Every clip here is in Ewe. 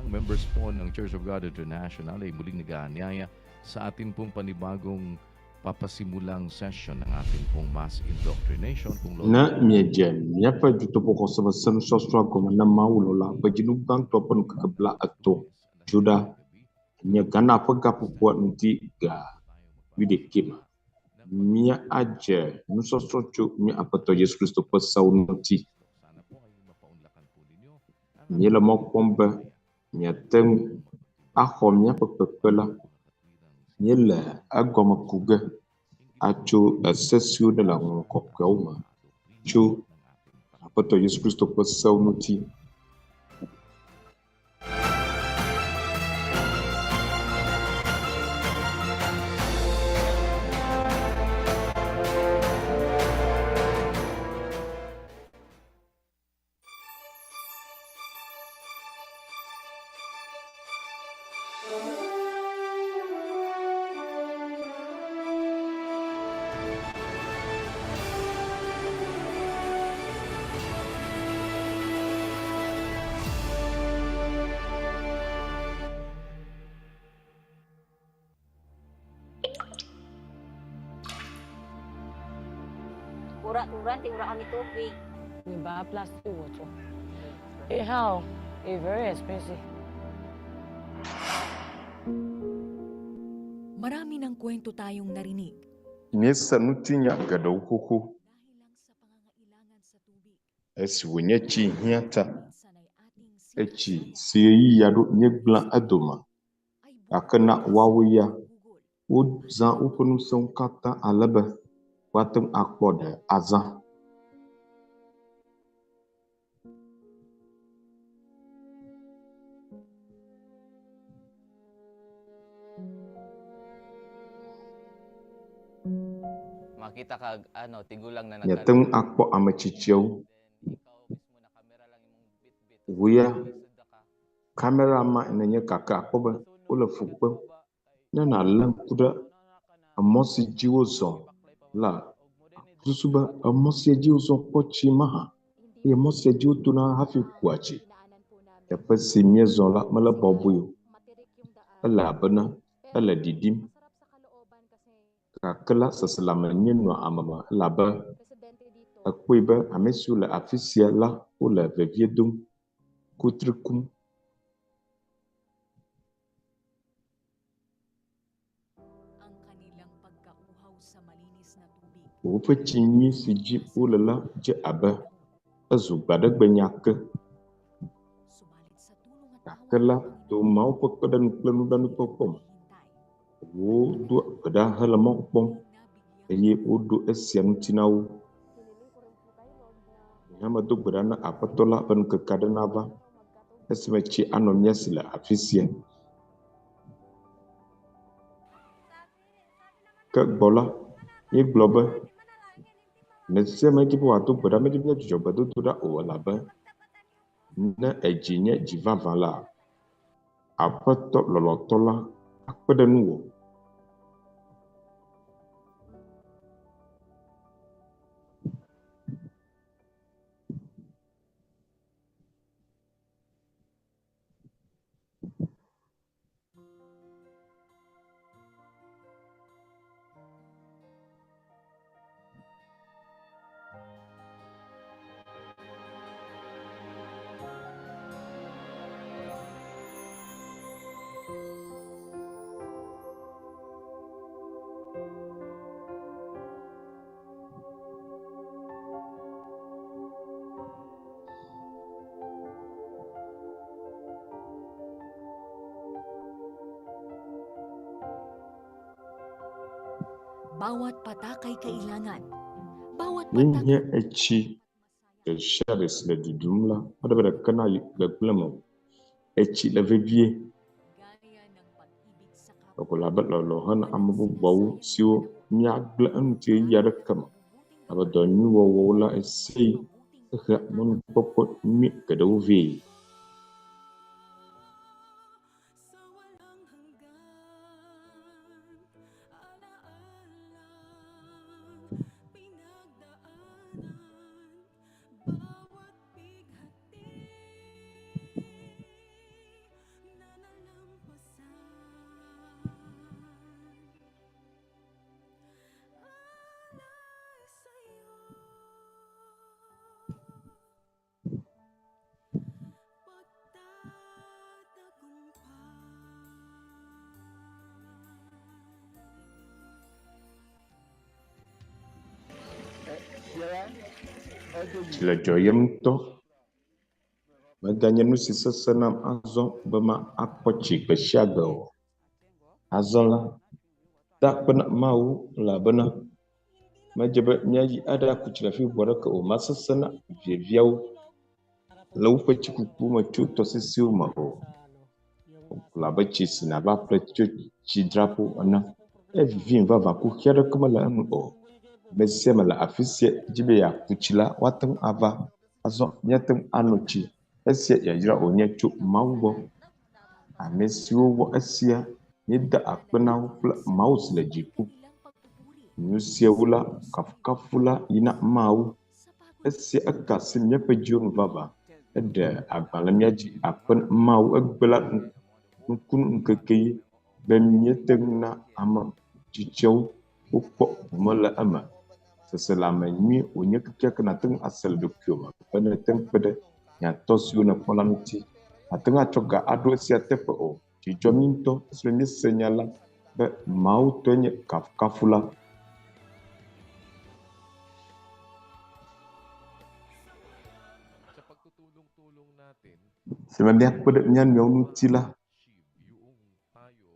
Ang members po ng Church of God International ay muling nag-aanyaya sa atin pong panibagong papasimulang session ng atin pong mass indoctrination. Kung Ne miedze míaƒe dutoƒoxɔsemesenusɔsrɔ̃a gɔme na Mawu lɔ̃la ƒe dzinu gbãtɔ ƒe ŋkeke 30 Dzoɖa nye Ghana ƒe gaƒoƒoa ŋdi ga wuiɖekɛ me. Míadze nusɔsrɔ̃ tso mía Aƒetɔ Yesu Kristo ƒe sewo ŋuti. Míele mɔ kpɔm be miate ŋu axɔ míaƒe kpekpe la. Míele egɔme ku ge atso ese siwo nele Ŋɔŋlɔ Kɔkɔeawo me tso Aƒetɔ Yesu Kristo ƒe sewo ŋuti. Ura-ura, ti ura kami tubig. We buy plastic water. Eh, how? It's very expensive. Marami ng kwento tayong narinig Míese ŋutinya geɖewo xoxo dahil lang sa pangangailangan sa tubig. esi wònye tsi hiã ta. Minsan ay ating Etsi sinasayang si ɣeyiɣia ɖo míegblẽ edome ay gake na bumabalik sa woawo ya pagugol. wozã woƒe ŋusẽwo katã ale be woate ŋu akpɔ ɖe azã. Makita kag ano tigulang na Míate ŋu akpɔ ame tsitsiawo. Then ikaw mismo na kamera lang imong bitbit. Wò ya Lisod na ka. kamera ma nènye gake akpɔ be wole fu kpem. Ne nàlé ŋku ɖe emɔ si dzi wozɔ la, susu be emɔ sia dzi wozɔ kpɔ tsi mahã eye mɔ sia dzi wotona hafi kua tsi. Teƒe si míezɔ la mele bɔbɔe o elabena ele ɖiɖim gake la seselãme nyui nɔa ame me elabe ekpɔe be ame siwo le afi sia la wole vevie dom, kutri kum. Ang kanilang pagkauhaw sa malinis na tubig. Woƒe tsi nyui si dzi wole la dze abe ezu gbaɖegbe nya ke. Subalit sa tulong at Gake awa la ng Panginoon, to Mawu ƒe kpeɖeŋu kple nublanuikpɔkpɔ me, hintay. wodo gbe ɖa hele mɔ kpɔm Nabigyan eye woɖo esia ŋuti na wo. Nye hã medo gbe ɖa na Aƒetɔ la be ŋkeke aɖe nava esime tsi anɔ mía si le afi sia. Ke gbɔ la, míegblɔ be ame sia ame di be wòado gbe ɖa, medi be míadzudzɔ gbedodoɖa o elabe ne edzi nye dzi vavã la, Aƒetɔ lɔlɔ̃tɔ la akpe ɖe ŋuwò. Bawat patak ay kailangan. Bawat patak Míehiã etsi ɖe sia ɖe si le dudum la mele be ɖeke nayi gbegblẽ me o. Etsi le vevie. gaya ng pag-ibig sa kapwa. Ɖeko abe lɔlɔ̃ hena ame bubuawo siwo míagblẽ eŋuti ɣeyiɣi aɖeke me abe dɔ nyui wɔwɔwo la ɣesiaɣi hehea mɔnukpɔkpɔ nyui geɖewo vɛ. Sa walang hanggan, alaala, pinagdaanan, bawat bighati. Dzi le dzɔyem ŋutɔ. Meganye nu si sesẽ nam azɔ be makpɔ tsi gbe sia gbe o. Azɔ la, da akpe na Mawu elabena medze be míayi aɖaku tsi le afi bubu aɖeke o. Masesẽ na viaviawo le woƒe tsikuku me tso tɔsisiwo me o. Abe tsi si nàva ƒle tso tsidzraƒo ene. Evivim vavã, kuxi aɖeke mele enu o. Ame sia ame le afi sia dzi be yeaku tsi la, woate ŋu ava. Azɔ míate ŋu ano tsi. Esia yayra wònye tso Mawu gbɔ. Ame siwo wɔ esia, míeda akpe na wo kple Mawu si le dziƒo. Nu siawo la, kafukafu la yi na Mawu. Esia eka asi míaƒe dziwo nu vavã. Eɖe agba le mía dzi akpe na Mawu egbe la nukunu ŋkeke yi be míete ŋu na ame tsitsiawo wokpɔ gome le eme. Seselãme nyui wònye kekeake nàte ŋu ase le ɖokuiwò me be nète ŋu kpe ɖe hiãtɔ siwo nèkpɔ la ŋuti. Àte ŋu atsɔ ga aɖo esia teƒe o. Dzi dzɔ mí ŋutɔ esime míese nya la be Mawu tɔe nye kafukafu la. Sa pagtutulong-tulong natin, Esime míakpe ɖe mía nɔewo ŋuti la, yung tayo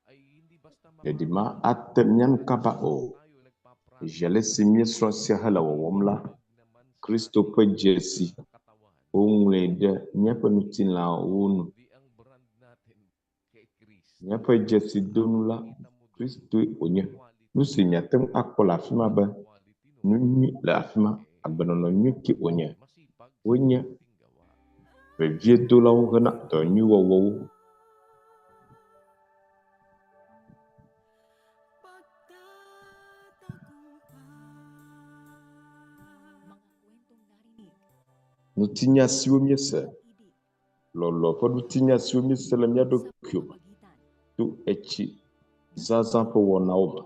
ay hindi basta ɖeɖi ma ate mía ŋu kaba o. tayo nagpa-practice Zi ale si míesrɔ̃ esia hele wɔwɔm la, naman sa Kristo ƒe dzesi katawan. woŋlɔe ɖe míaƒe ŋutilãwo nu. Di ang brand natin kay Kristo. Míaƒe dzesidonu la, Kita mo doon Kristoe wònye. quality, Nu si míate ŋu akpɔ le afi ma be quality nu no nyui le afi ma, agbenɔnɔ nyui ke wònye. masipag sa Wonye mabuting gawa. veviedolawo hena dɔ nyui wɔwɔwo. Mga kwentong narinig, Ŋutinya siwo míese, pag-ibig lɔlɔ̃ ƒe ŋutinya siwo míese le mía sa ɖokuiwo me pamamagitan to etsi zazã ƒe wɔnawo me.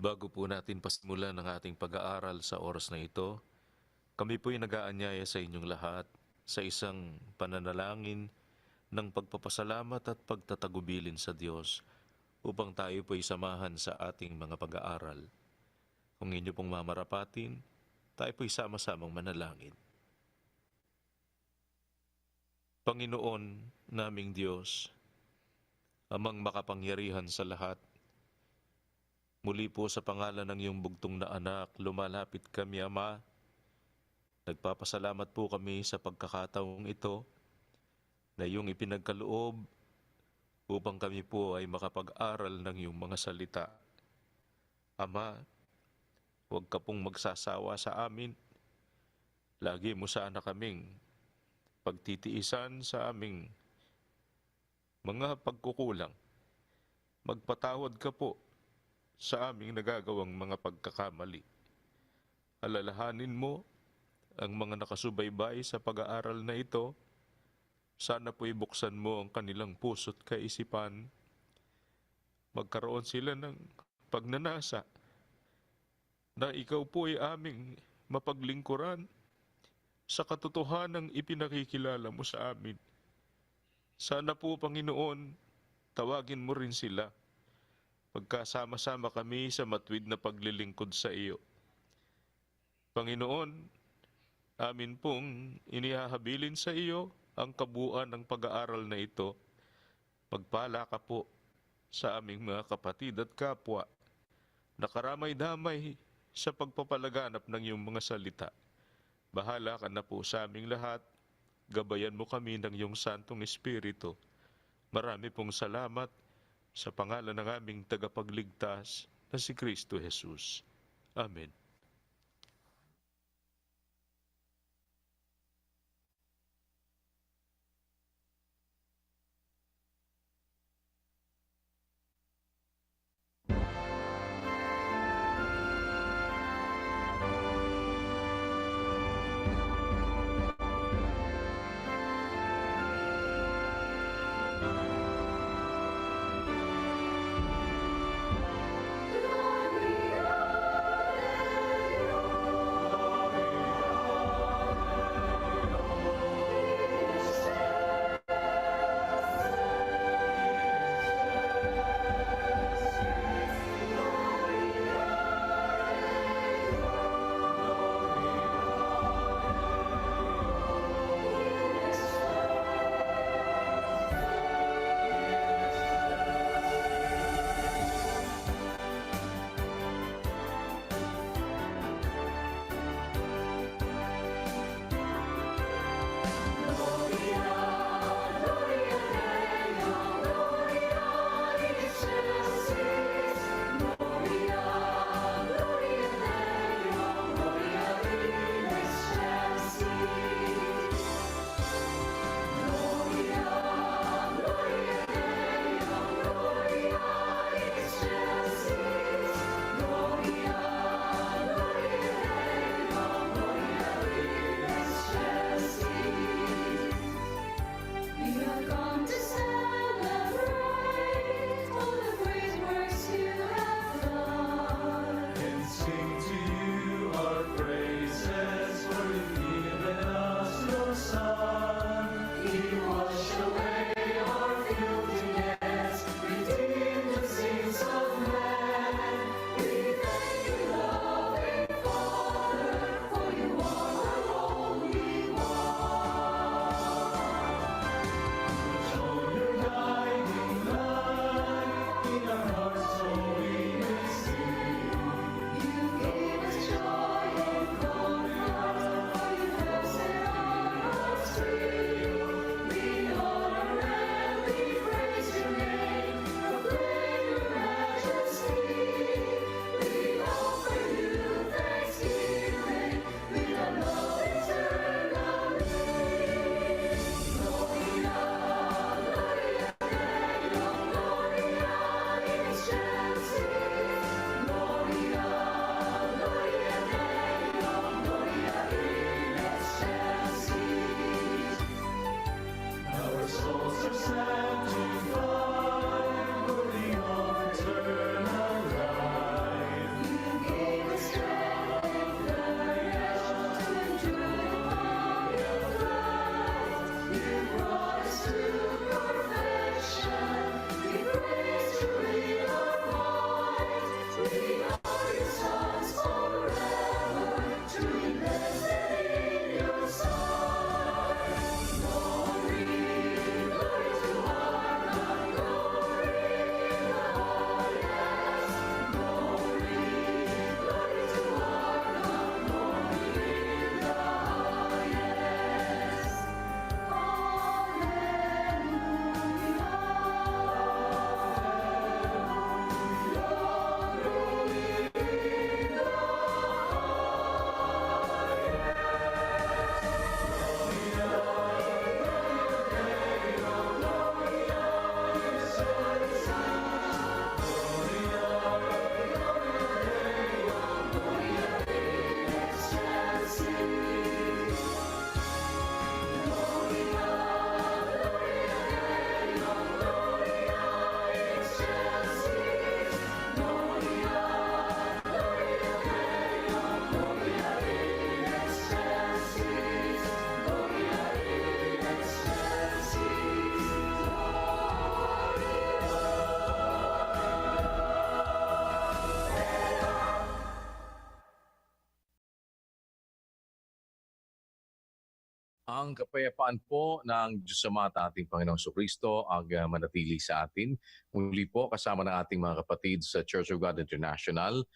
Bago po natin pasimulan ang ating pag-aaral sa oras na ito, kami po'y nag-aanyaya sa inyong lahat sa isang pananalangin ng pagpapasalamat at pagtatagubilin sa Diyos upang tayo po'y samahan sa ating mga pag-aaral. Kung inyo pong mamarapatin, tayo po'y sama-samang manalangin. Panginoon naming Diyos, Amang makapangyarihan sa lahat, muli po sa pangalan ng iyong bugtong na anak, lumalapit kami, Ama. Nagpapasalamat po kami sa pagkakataong ito na iyong ipinagkaloob upang kami po ay makapag-aral ng iyong mga salita. Ama, huwag ka pong magsasawa sa amin. Lagi mo sana kaming pagtitiisan sa aming mga pagkukulang. Magpatawad ka po sa aming nagagawang mga pagkakamali. Alalahanin mo ang mga nakasubaybay sa pag-aaral na ito. Sana po'y buksan mo ang kanilang puso't kaisipan. Magkaroon sila ng pagnanasa na ikaw po ay aming mapaglingkuran sa katotohanang ipinakikilala mo sa amin. Sana po, Panginoon, tawagin mo rin sila. Pagkasama-sama kami sa matuwid na paglilingkod sa iyo. Panginoon, amin pong inihahabilin sa iyo ang kabuuan ng pag-aaral na ito. Magpala ka po sa aming mga kapatid at kapwa na karamay-damay sa pagpapalaganap ng iyong mga salita. Bahala ka na po sa aming lahat. Gabayan mo kami ng iyong Santong Espiritu. Marami pong salamat sa pangalan ng aming tagapagligtas na si Kristo Jesus. Amen. Gloria. Ang kapayapaan po ng Diyos Ama at ating Panginoong Kristo ang manatili sa atin. Muli po kasama ng ating mga kapatid sa Church of God International.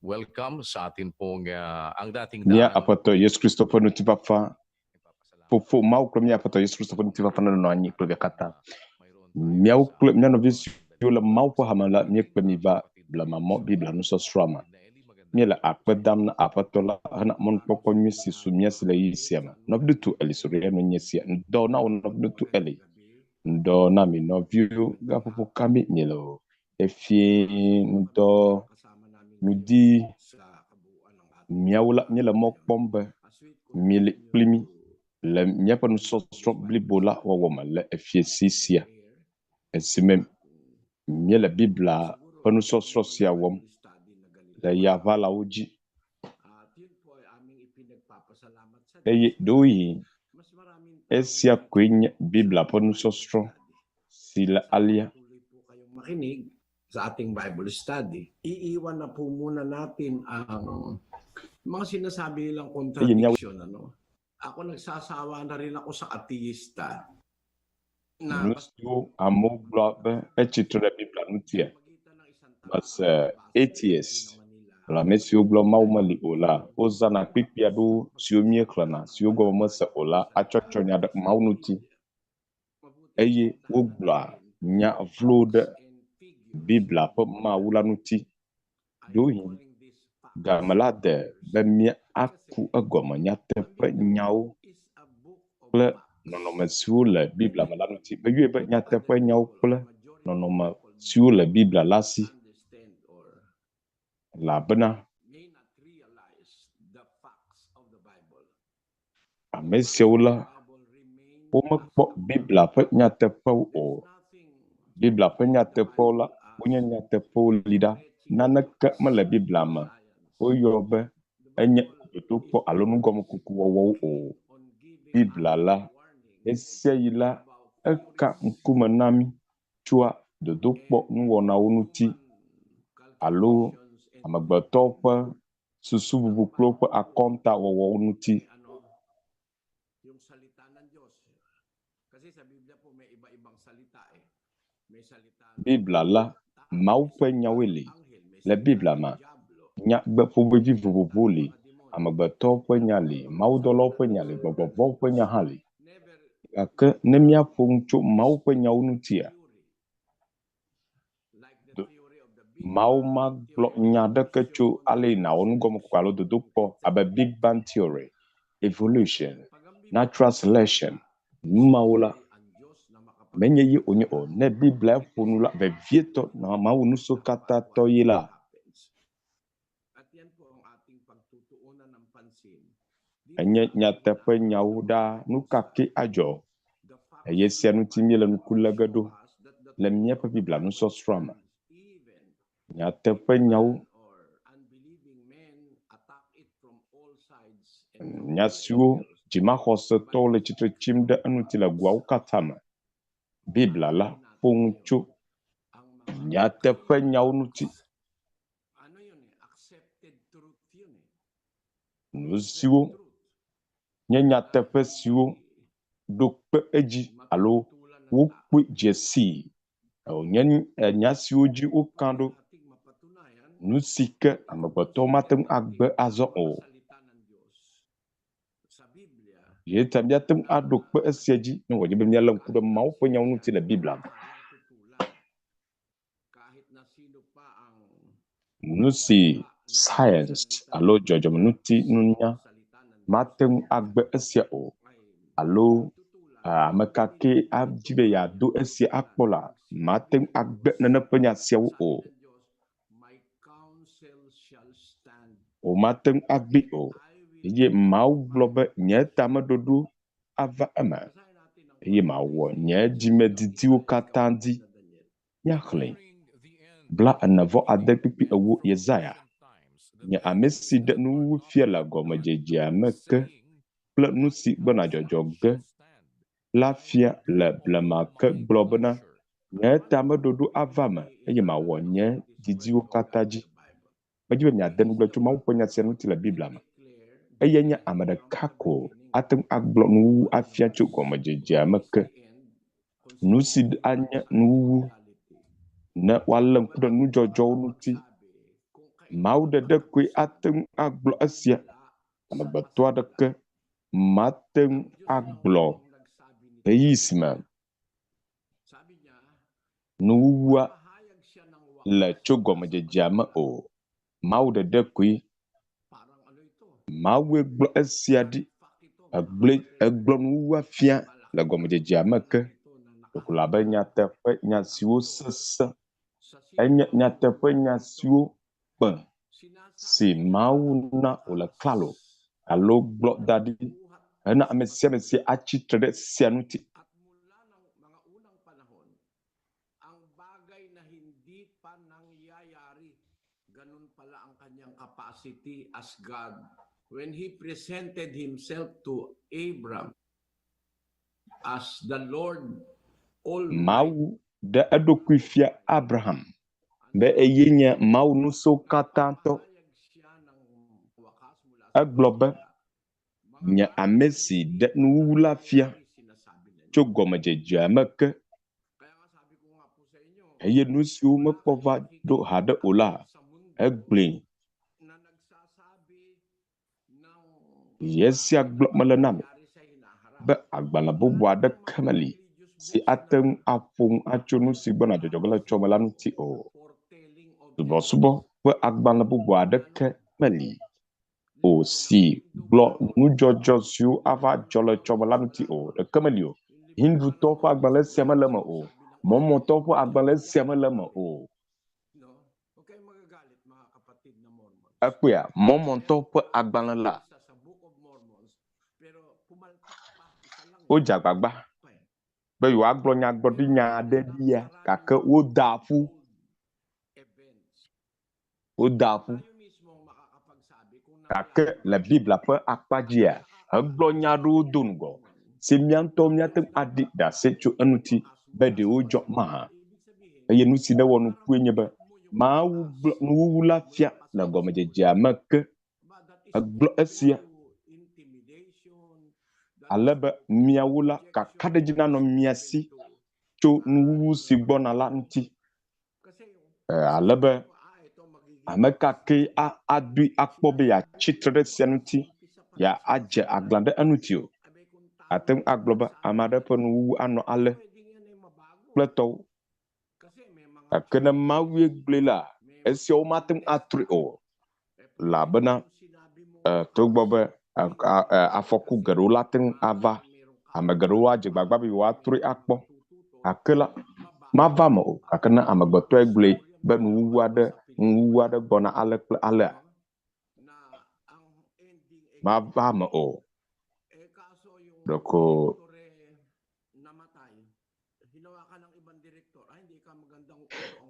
Welcome sa atin pong ang dating Mía daan. Aƒetɔ Yesu Kristo ƒe ŋutifafa, Fofo Mawu kple mía Aƒetɔ Yesu Kristo ƒe ŋutifafa nenɔ anyi kple mia katã. Míawo kple mía nɔvi siwo le Mawu ƒe hame la, míekpe mi va blemamɔ Biblia nusɔsrɔ̃a me. Míele akpe dam na Aƒetɔ la hena mɔnukpɔkpɔ nyui si su mía si le ɣeyiɣi sia me. Nɔviŋutsu Eli Soriano nye sia. Ŋdɔ na wò nɔviŋutsu Eli. Ŋdɔ na mi nɔviwo. Gaƒoƒo ka mi miele o? Efie ŋdɔ ŋdi míawo la míele mɔ kpɔm be mieli kpli mí le míaƒe nusɔsrɔ̃ blibo la wɔwɔ me le efiesi sia esime míele Biblia ƒe nusɔsrɔ̃ sia wɔm le yaʋalawo dzi eye ɖewohĩ esia koe nye Biblia ƒe nusɔsrɔ̃ si le alea. Makinig sa ating Bible study. Iiwan na po muna natin ang mga sinasabi nilang contradiction. Ano? Ako nagsasawa na rin ako sa ateista. Na Nu siwo amewo gblɔ be etsi tre ɖe Biblia ŋutia, mese atheist alo ame siwo gblɔ Mawu meli o la, wozãna kpukpui aɖewo siwo míexlẽna siwo gɔme mese o la atsɔ tsɔ nya ɖe Mawu ŋuti eye wogblɔa nya vlowo ɖe Biblia ƒe Mawu la ŋuti. Ɖewohĩ game la de be míaku egɔme nyateƒe nyawo kple nɔnɔme siwo le Biblia me la ŋuti. Meyɔe be nyateƒe nyawo kple nɔnɔme siwo le Biblia la si elabena ame siawo la womekpɔ Biblia ƒe nyateƒewo o. Biblia ƒe nyateƒewo la wonye nyateƒewo li ɖa. Naneke mele Biblia me woyɔ be enye dodokpɔ alo nugɔmekuku wɔwɔwo o. Biblia la ɣesiaɣi la eka ŋkume na mí tsoa dodokpɔ nuwɔnawo ŋuti alo amegbetɔwo ƒe susububu kple woƒe akɔntawɔwɔwo ŋuti. Yung salita ng Diyos. Kasi sa Biblia po may iba-ibang salita eh. May salita Biblia la Mawu ƒe nyawoe li le Biblia me. Nyagbe ƒomevi vovovowo li. Amegbetɔwo ƒe nya li, mawudɔlawo ƒe nya li, gbɔgbɔ vɔ̃wo ƒe nya hã li. Gake ne míaƒo nu tso Mawu ƒe nyawo ŋutia, Mawu magblɔ nya aɖeke tso ale yi nàwɔ nugɔmekuku alo dodokpɔ abe Big Bang Theory, evolution, natural selection, nu mawo la, menye ye wònye o. Ne Biblia ƒo nu la, vevietɔ na Mawu nusrɔ̃katãtɔ ye la, At yan po ang ating pagtutuunan ng pansin. enye nyateƒe nyawo ɖaa. Nu ka ke adzɔ? Eye sia ŋuti míele ŋku lé ge ɖo le míaƒe Biblia nusɔsrɔ̃a me. Nyateƒe nyawo, nya siwo dzimaxɔsetɔwo le tsitre tsim ɖe eŋuti le goawo katã me. Biblia la ƒo nu tso nyateƒe nyawo ŋuti. Ano yun eh, accepted truth yun eh. Nu siwo nye nyateƒe siwo ɖo kpe edzi alo wokpɔe dze sii. Wònye nya siwo dzi woka ɖo. Nu si ke amegbetɔwo mate ŋu agbe azɔ o. Ye ta míate ŋu aɖo kpe esia dzi ne wòanye be míalé ŋku ɖe Mawu ƒe nyawo ŋuti le Biblia me. Kahit na sino pa ang Nu si science alo dzɔdzɔmeŋutinunya mate ŋu agbe esia o alo ame ka ke adi be yeado esia akpɔ la, mate ŋu agbe nene ƒe nya siawo o. My counsel shall stand. Womate ŋu agbee o. Eye Mawu gblɔ be nye tameɖoɖo ava eme eye mawɔ nye dzimedidiwo katã dzi. Míaxlẽe. 40.8 kpukpui 4 Yesaya nye ame si ɖe nuwuwu fia le gɔmedzedzea me ke kple nu si gbɔna dzɔdzɔ ge la fia le blema ke gblɔ bena nye tameɖoɖo ava eme eye mawɔ nye didiwo katã dzi. Medzi be miade ŋugble tso Mawu ƒe nya sia ŋuti le Biblia me. Eya nye ame ɖeka ko ate ŋu agblɔ nuwuwu afia tso gɔmedzedzea me ke. Nu si anye nuwuwu ne woalé ŋku ɖe nudzɔdzɔwo ŋuti. Mawu ɖeɖe koe ate ŋu agblɔ esia. Amegbetɔ aɖeke mate ŋu agblɔ ɣeyiɣi si me nuwuwua le tso gɔmedzedzea me o. Mawu ɖeɖe koe. Mawue gblɔ esia ɖi. Egblɔe egblɔ nuwuwua fia le gɔmedzedzea me ke. Ɖeko abe nyateƒe nya siwo sesẽ enye nyateƒe nya siwo kpe si Mawu na wòle klalo alo gblɔ da ɖi hena ame sia ame si atsi tre ɖe esia ŋuti. Ang bagay na hindi pa nangyayari. Ganun pala ang kanyang capacity as God when he presented himself to Abram as the Lord Almighty. Mawu ɖe eɖokui fia Abraham be eye nye Mawu ŋusẽkatãtɔ. Egblɔ be, Nye ame si ɖe nuwuwu la fia tso gɔmedzedzea me ke, eye nu siwo mekpɔ va ɖo haɖe o la, egblɔe. Esia gblɔm mele na mi be agbalẽ bubu aɖeke meli si ate ŋu aƒo nu atso nu si gbɔna dzɔdzɔ ge le etsɔme la ŋuti o. Subɔsubɔ ƒe agbalẽ bubu aɖeke meli o si gblɔ nudzɔdzɔ siwo ava dzɔ le etsɔme la ŋuti o. Ɖeke meli o. Hindutɔwo ƒe agbalẽ sia mele eme o. Mɔmɔtɔwo ƒe agbalẽ sia mele eme o. Ekpɔea, Mɔmɔtɔwo ƒe agbalẽ la, wodze agbagba be yewoagblɔ nyagblɔɖinya aɖe ɖia, gake woda ƒu. Woda ƒu. Gake le Biblia ƒe akpa dzia, egblɔ nya aɖewo do ŋgɔ si mía ŋutɔ míate ŋu aɖi ɖase tso eŋuti be ɖe wodzɔ mahã. Eye nu si newɔ nukue nye be Mawu gblɔ nuwuwu la fia le gɔmedzedzea me ke. Egblɔ esia ale be miawo la kakaɖedzi nanɔ mia si tso nuwuwu si gbɔna la ŋuti. Ale be ame ka kee adoe akpɔ be yeatsi tre ɖe esia ŋuti, yeadze aglã ɖe eŋuti o. Ate ŋu agblɔ be ame aɖe ƒe nuwuwu anɔ ale kple tɔwo. Gake ne Mawue gblɔe la, esiawo mate ŋu atrɔe o. Elabena togbɔ be afɔku geɖewo la te ŋu ava, ame geɖewo adze gbagba be yewoatrɔe akpɔ. Gake la, mava eme o. Gake ne amegbetɔe gblɔe be nuwuwu aɖe, nuwuwu aɖe gbɔna ale kple alea, mava eme o. Ɖeko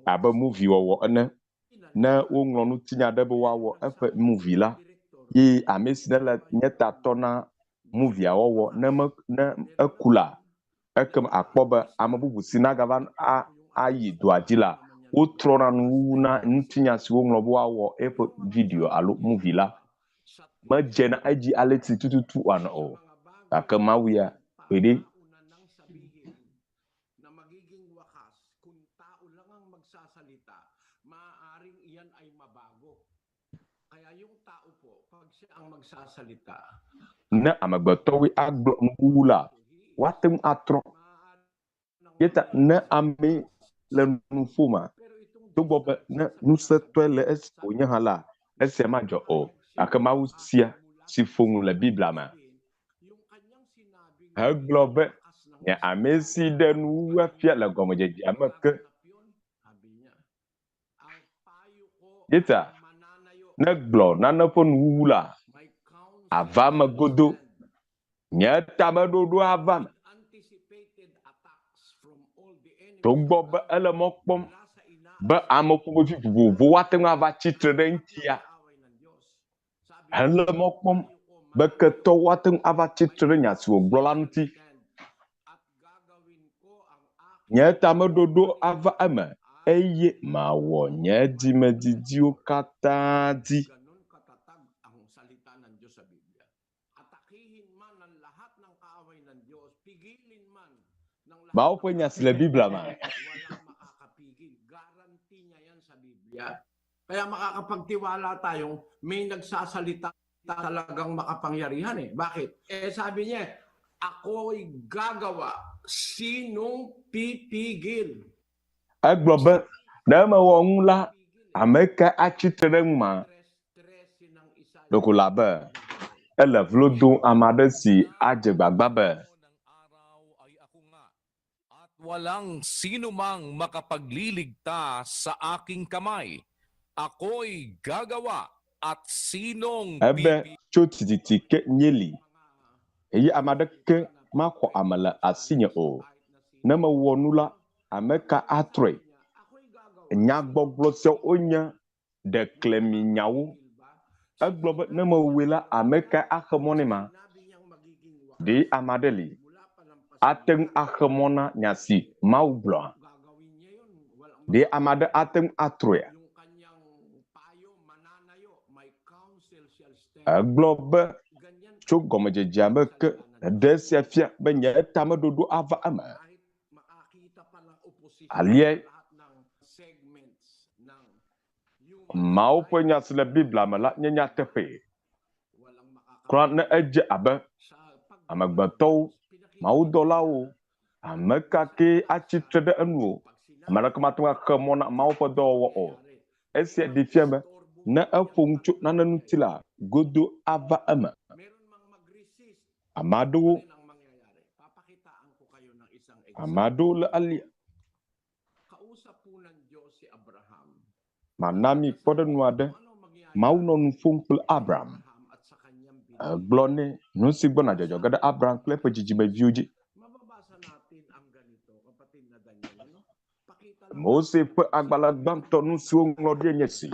abe movie wɔwɔ ene. Ne woŋlɔ ŋutinya ɖe be woawɔ eƒe movie la, ye ame si ne le nye tatɔ na movia wɔwɔ ne me ne eku la, ekem akpɔ be ame bubu si nagava a ayi dɔa dzi la, wotrɔna nuwuwu na ŋutinya si woŋlɔ be woawɔ eƒe video alo movie la. Medzena edzi ale si tututu wòanɔ o. Gake Mawu ya, gbeɖe. Na magiging wakas kung tao lang ang magsasalita, maaaring iyan ay mabago. Kaya yung tao po, pag siya ang magsasalita, Ne amegbetɔwoe agblɔ nuwuwu la, woate ŋu atrɔ. Ye ta ne amee le nu ƒoma, togbɔ be ne ŋusẽtɔe le esi wònye hã la, esia madzɔ o. Gake Mawu sia si ƒo nu le Biblia me hegblɔ be, Nye ame si ɖe nuwuwua fia le gɔmedzedzea me ke. Ye ta ne gblɔ nane ƒe nuwuwu la, ava eme godo. Nye tameɖoɖo ava eme. Togbɔ be ele mɔ kpɔm be ame ƒomevi vovovowo ate ŋu ava tsi tre ɖe eŋutia, hele mɔ kpɔm be ketɔwo ate ŋu ava tsi tre ɖe nya si wògblɔ la ŋuti. Nye tameɖoɖo ava eme eye mawɔ nye dzimedidiwo katã dzi. Mawu ƒe nya si le Biblia me. Walang makakapigil. Guarantee niya yan sa Biblia. Kaya makakapagtiwala tayong may nagsasalita talagang makapangyarihan eh. Bakit? Eh sabi niya, ako'y gagawa. Sinong pipigil? Egblɔ be, ne mewɔ nu la, ame ka atsi tre ɖe ŋu ma? Ɖeko le abe ele vlo dom ame aɖe si adze gbagba be At walang sino mang makapagliligtas sa aking kamay. Ako'y gagawa at sinong ebe tso tititi ke nyeli eye ame aɖeke maxɔ ame le asinye o. Ne mewɔ nu la, ame ka atrɔe? Nyagbɔgblɔ siawo wonye ɖekleminyawo. Egblɔ be ne mewɔe la, ame ka axe mɔ nɛ ma? Ɖe ame aɖe li ate ŋu axe mɔ na nya si Mawu gblɔa? Ɖe ame aɖe ate ŋu atrɔea? Egblɔ be tso gɔmedzedzea me ke ɖe esia fia be nye tameɖoɖo ava eme. Aliae Mawu ƒe nya si le Biblia me la nye nyateƒee. Kura ne edze abe amegbetɔwo, mawudɔlawo, ame ka kee atsi tre ɖe enu o, ame aɖeke mate ŋu axe mɔ na Mawu ƒe dɔwɔwɔ o. Esia ɖee fia be ne eƒo nu tso nane ŋuti la, godo ava eme. Ame aɖewo, ame aɖewo le alia. Mana mi kpɔɖeŋu aɖe. Mawu nɔ nu ƒom kple Abraham. Egblɔ nɛ nu si gbɔna dzɔdzɔ ge ɖe Abraham kple eƒe dzidzimeviwo dzi. Mose ƒe agbalẽ gbãtɔ nu si woŋlɔ ɖie nye esi.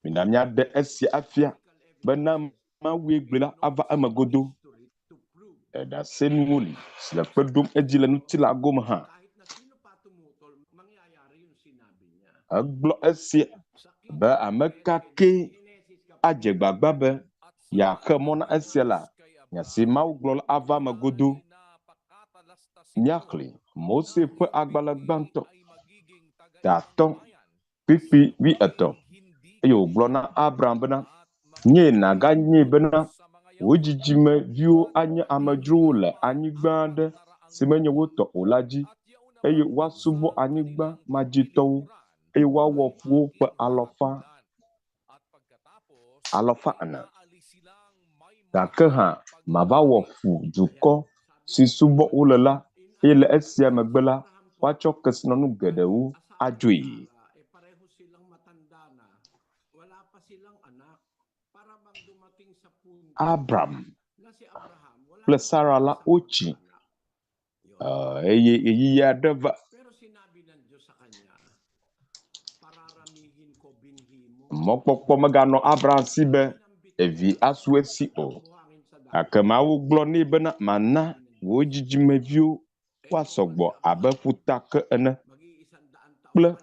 Mina míaɖe esia afia be na Mawue gblɔe la ava eme godo. Ɖasenuwo li si le kpe ɖom edzi le ŋutilã gome hã. Egblɔ esia be ame ka kee adze gbagba be yeaxe mɔ na esia la, nya si Mawu gblɔ la ava eme godo. Míaxlẽ Mose ƒe agbalẽ gbãtɔ, tatɔ kpikpi wuietɔ̃. Eye wògblɔ na Abraham bena, Nyee nàganyee bena, wò dzidzimeviwo anye amedzrowo le anyigba aɖe si menye wo tɔ o la dzi, eye woasubɔ anyigba ma dzi tɔwo, eye woawɔ fu wo ƒe alafa alafa ene. Gake hã mava wɔ fu dukɔ si subɔ wole la, eye le esia megbe la, woatsɔ kesinɔnu geɖewo adzoe. Abram kple Sara la wotsi eye ɣeyiɣi aɖe va mɔkpɔkpɔ meganɔ Abraham si be evi asu esi o. Gake Mawu gblɔ nɛ bena, Mana wò dzidzimeviwo woasɔ gbɔ abe ƒutake ene kple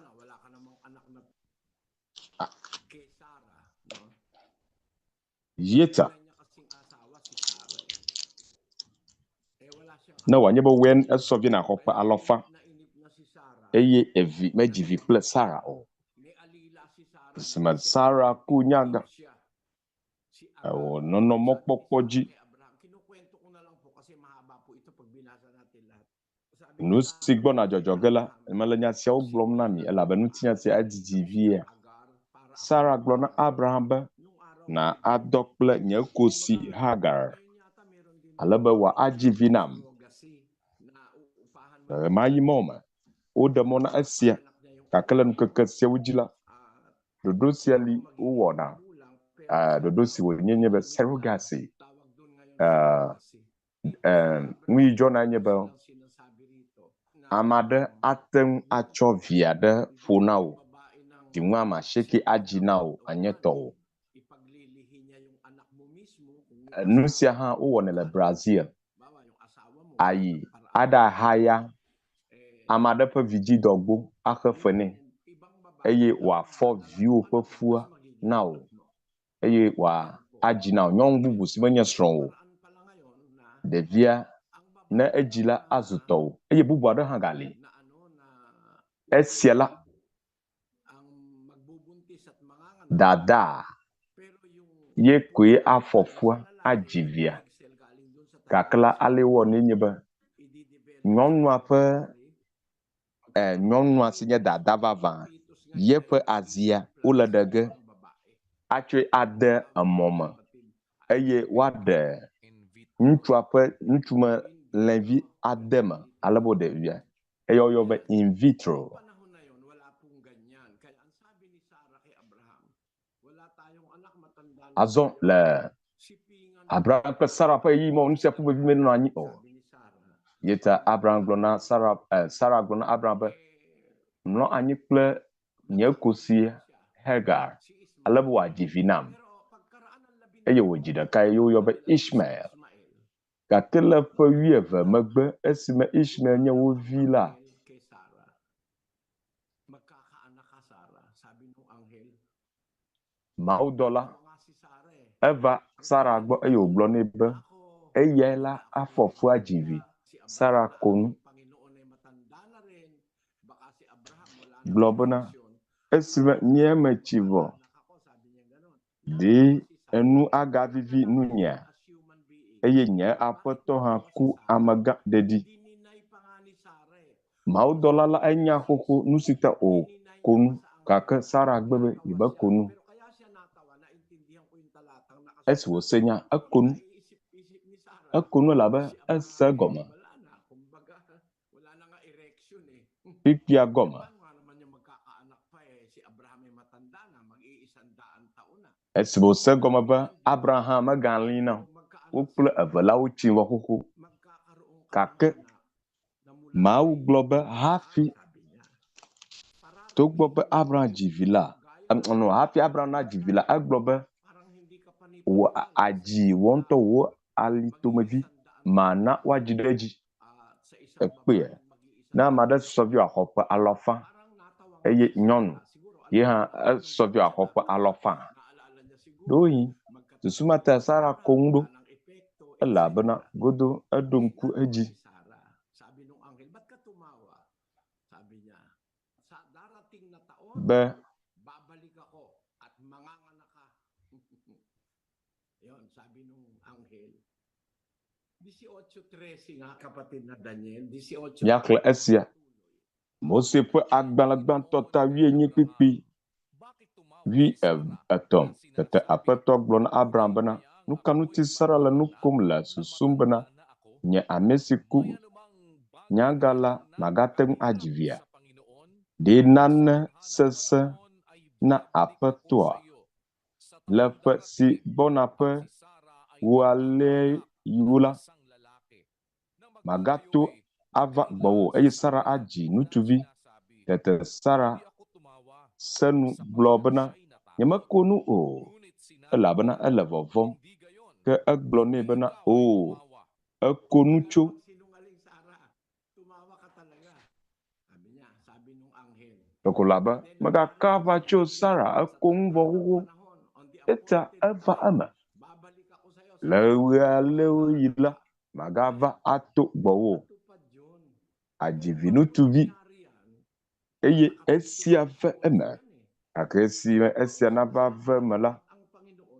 Yeta. Ne wòanye be wòe esɔ vi nàxɔ ƒe alafa eye evi medzi vi kple Sara o. Esime Sara ku nyagã, ewɔ nɔnɔ mɔkpɔkpɔ dzi. Nu si gbɔna dzɔdzɔ ge la, mele nya siawo gblɔm na mi elabe ŋutinya sia edidi vie. Sara gblɔ na Abraham be, Na adɔ kple nye kosi Hagar, ale be wòadzi vi nam. Le ɣemaɣi mawo me, woɖe mɔ na esia, gake le ŋkeke siawo dzi la, ɖoɖo sia li wowɔna. Ɖoɖo si wònye nye be surrogacy. Nu yi dzɔna nye be ame aɖe ate ŋu atsɔ vi aɖe ƒo na wò, dinu ame asieke adzi na wò anye tɔwò. Nu sia hã wowɔnɛ le Brazil. Ayi aɖahaya ame aɖe ƒe vidzidɔgbo axe fe nɛ eye wòafɔ viwò ƒe fua na wò. eye wòadzi na wò nyɔnu bubu si menye srɔ̃wò o. Ɖevia Ne edzi la, azu tɔwò. Eye bubu aɖe hã gali. Esia la, dadaa ye koe afɔ fua adzi via. Gake la, ale wowɔnɛ nye be, nyɔnua ƒe e, nyɔnua si nye dada vavã, yeƒe azia wole ɖe ge atsɔe ade emɔ me eye woaɖe ŋutsua ƒe ŋutsume lẽvi ade me ale be ɖevia eye woyɔ be in vitro. Azɔ le Abraham kple Sara ƒe ɣeyiɣi me nu sia ƒomevi menɔ anyi o. Ye ta Abraham gblɔ na Sara, eh, Sara gblɔ na Abraham be, mlɔ anyi kple nye kosi Hagar ale be wòadzi vi nam. Eye wòdzi ɖeka eye woyɔ be Ishmael. Gake le ƒe wuieve megbe esime Ishmael nye wo vi la, Mawudɔla eva Sara gbɔ eye wògblɔ nɛ be eyae la afɔ fu adzi vi. Sara ko nu gblɔ bena, Esime nye metsi vɔ, ɖe enu agavivi nunyea? Eye nye aƒetɔ hã ku amegã ɖeɖi. Mawudɔla la enya xoxo nu si ta wòko nu, gake Sara gbe be yemeko nu. Esi wòse nya, eko nu. Eko nu elabe ese egɔme. Kpukpuia gɔme. Esi wòse egɔme be Abraham megalĩ na wo kple eve la wotsi vɔ xoxo. Gake Mawu gblɔ be hafi togbɔ be Abraham dzi vi la, no, hafi Abraham nadzi vi la, egblɔ be wò adzi wò ŋutɔ wò alitomevi mana woadzi ɖe edzi. Ekpea, ne ame aɖe sɔ vi wòaxɔ ƒe alafa eye nyɔnu ye hã esɔ vi wòaxɔ ƒe alafa. Ɖewohĩ susu ma ta Sara ko ŋu ɖo elabena godo eɖo ŋku edzi. Be Míaxlẽ esia. Mose ƒe agbalẽ gbãtɔ ta wuienyi kpukpui wuietɔ̃. Tete Aƒetɔ gblɔ na Abraham bena, Nu ka ŋuti Sara le nu kom le susum bena, nye ame si ku nyagã la magate ŋu adzi via? Ɖe nane sesẽ na Aƒetɔa? Le ƒe si gbɔna ƒe wuialeawo la, magato ava gbɔwò eye Sara adzi ŋutsuvi. Tete Sara se nu gblɔ bena, Nyemeko nu o, elabena ele vɔvɔ̃m. Ke egblɔ nɛ bena, Oo, èko nu tso. Ɖeko le abe megaka aʋa tso Sara eko ŋu vɔ xoxo. Eta eva eme. Le ɣealewoɣi la, magava ato gbɔwò adzi viŋutsuvi. Eye esia ve eme. Gake esime esia nava ve eme la,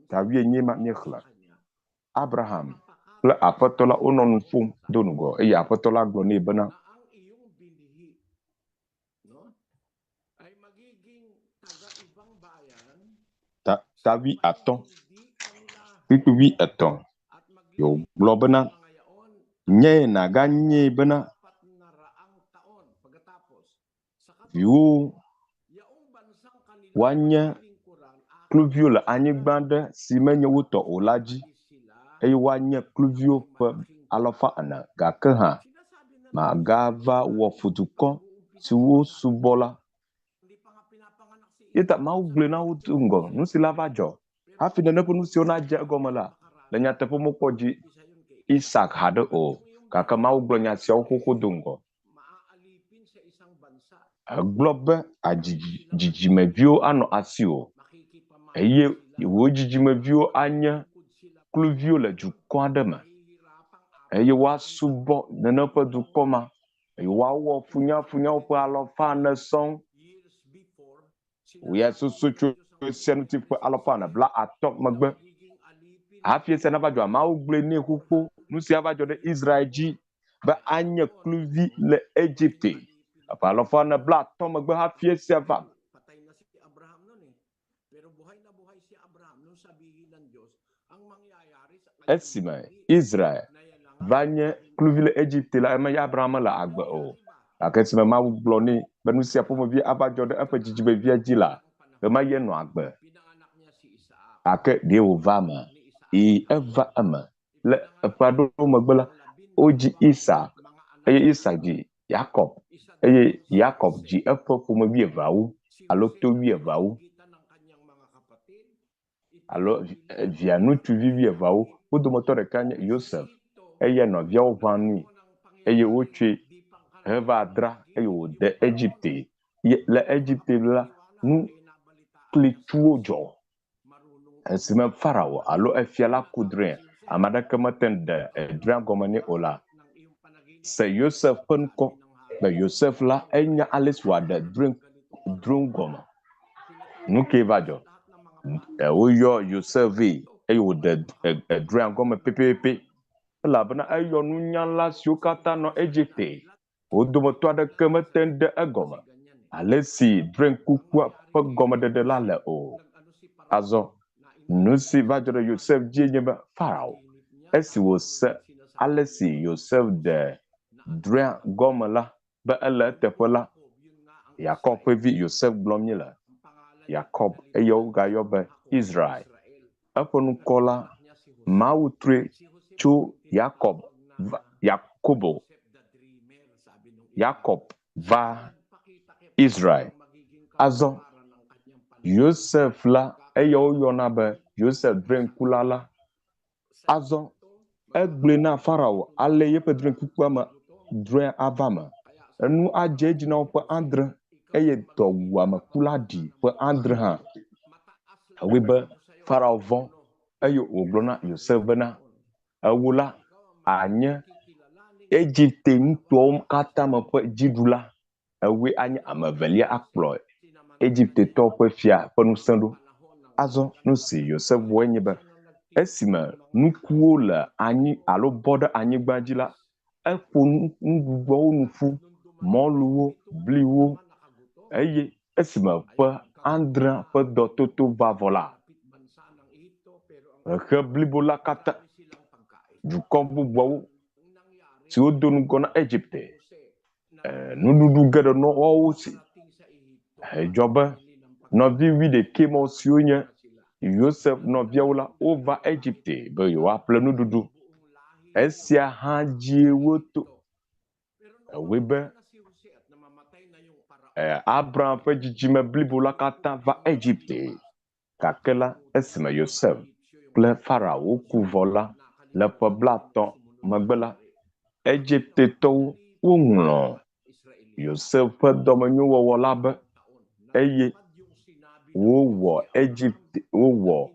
ta wuienyi ma míexlẽ. Abraham kple Aƒetɔ la wonɔ nu ƒom do ŋgɔ eye Aƒetɔ la gblɔ nɛ bena, Ta, ta wuiatɔ̃, kpukpui wuietɔ̃. Ye wògblɔ bena, Nyee nàganyee bena viwòwo woanye kluviwo le anyigba aɖe si menye wo tɔ o la dzi, eye woanye kluviwo ƒe alafa ene. Gake hã, màgava wɔ fu dukɔ siwo subɔ la. Eya ta Mawu gblɔe na wo do ŋgɔ nu si lava dzɔ hafi nene ƒe nu siwo nadze egɔme la. Le nyateƒe mekpɔ dzi Isak haɖe o, gake Mawu gblɔ nya siawo xoxo do ŋgɔ. Egblɔ be adzi dzidzimeviwo anɔ asiwò eye wò dzidzimeviwo anye kluviwo le dukɔ aɖe me. eye woasubɔ nene ƒe dukɔ ma eye woawɔ funyafunya woƒe alɔfa ene sɔŋ. Wò ya susu tso esia ŋuti ƒe alafa ene 30 megbe. Hafi esia nava dzɔa, Mawu gblɔe nɛ xoxo nu si ava dzɔ ɖe Israel dzi be anye kluvi le Egipte. Ƒe alafa ene 30 megbe hafi esia va. Esime Israel va nye kluvi le Egipte la, ɣemaɣi Abraham mele agbe o. Gake esime Mawu gblɔ nɛ be nu sia ƒomevi ava dzɔ ɖe eƒe dzidzimevia dzi la, ɣemaɣi enɔ agbe. Gake ɖe wòva eme? Ẽ, eva eme. Le ƒe aɖewo megbe la, wodzi Isak, eye Isak dzi Yakob, eye Yakob dzi eƒe ƒome wuieveawo, alo to wuieveawo, alo via ŋutsuvi wuieveawo. Wo dometɔ ɖeka nye Yosef, eye nɔviawo ʋã nui, eye wotsɔe heva dra, eye wòde Egipte. Le Egipte la, nu klitsuwo dzɔ. Esime Farao alo efia la ku drɔ̃e, ame aɖeke mete ŋu ɖe drɔ̃ea gɔme nɛ o la, se Yosef ƒe ŋkɔ be Yosef la, enya ale si wòaɖe drɔ̃e gɔme. Nu kae va dzɔ? Woyɔ Yosef vɛ eye wòɖe drɔ̃ea gɔme pɛpɛpɛ elabena eyɔ nunyala siwo katã nɔ Egipte. Wo dometɔ aɖeke mete ŋu ɖe egɔme ale si drɔ̃ekukua ƒe gɔmeɖeɖe la le o. Azɔ, nu si va dzɔ ɖe Yosef dzie nye be Farao, esi wòse ale si Yosef ɖe drɔ̃ea gɔme la be ele eteƒe la, Yakob ƒe vi Yosef gblɔm míele. Yakob, eye wogayɔ be Israel. Eƒe ŋkɔ la, Mawu trɔe tso Yakob va Yakobo, Yakob va Israel. Azɔ Yosef la, eya woyɔna be Yosef drɔ̃ekula la. Azɔ egblɔe na Farao ale yeƒe drɔ̃ekukua me drɔ̃ea ava me. Enu adze edzi na wo ƒe adre eye dɔwuame ku la ɖi ƒe adre hã. Ewɔe be Farao vɔ̃ eye wògblɔ na Yosef bena, Ewò la, ànye Egipte nutoawo katã me ƒe dziɖula. Ewòe anye ame evelia akplɔ Egiptetɔwo ƒe fia ƒe ŋusẽ ɖo. Azɔ nu si Yosef wɔe nye be, esime nukuwo le anyi alo bɔ ɖe anyigba dzi la, eƒo nuɖuɖuawo nu ƒu, mɔluwo, bliwo, eye esime ƒe adrea ƒe dɔtoto va vɔ la, xexe blibo la katã, dukɔ bubuawo siwo do ŋgɔ na Egipte, nuɖuɖu geɖe nɔ woawo si. Edzɔ be nɔvi wuiɖekɛ mawo siwo nye Yosef nɔviawo la, wova Egipte be yewoaƒle nuɖuɖu. Esia hã dzie woto. Ewɔe be Abraham ƒe dzidzime blibo la katã va Egipte. Gake la, esime Yosef kple Farao woku vɔ la, le ƒe 50 megbe la, Egiptetɔwo woŋlɔ Yosef ƒe dɔmenyowɔwɔ la be, eye wowɔ Egipte, wowɔ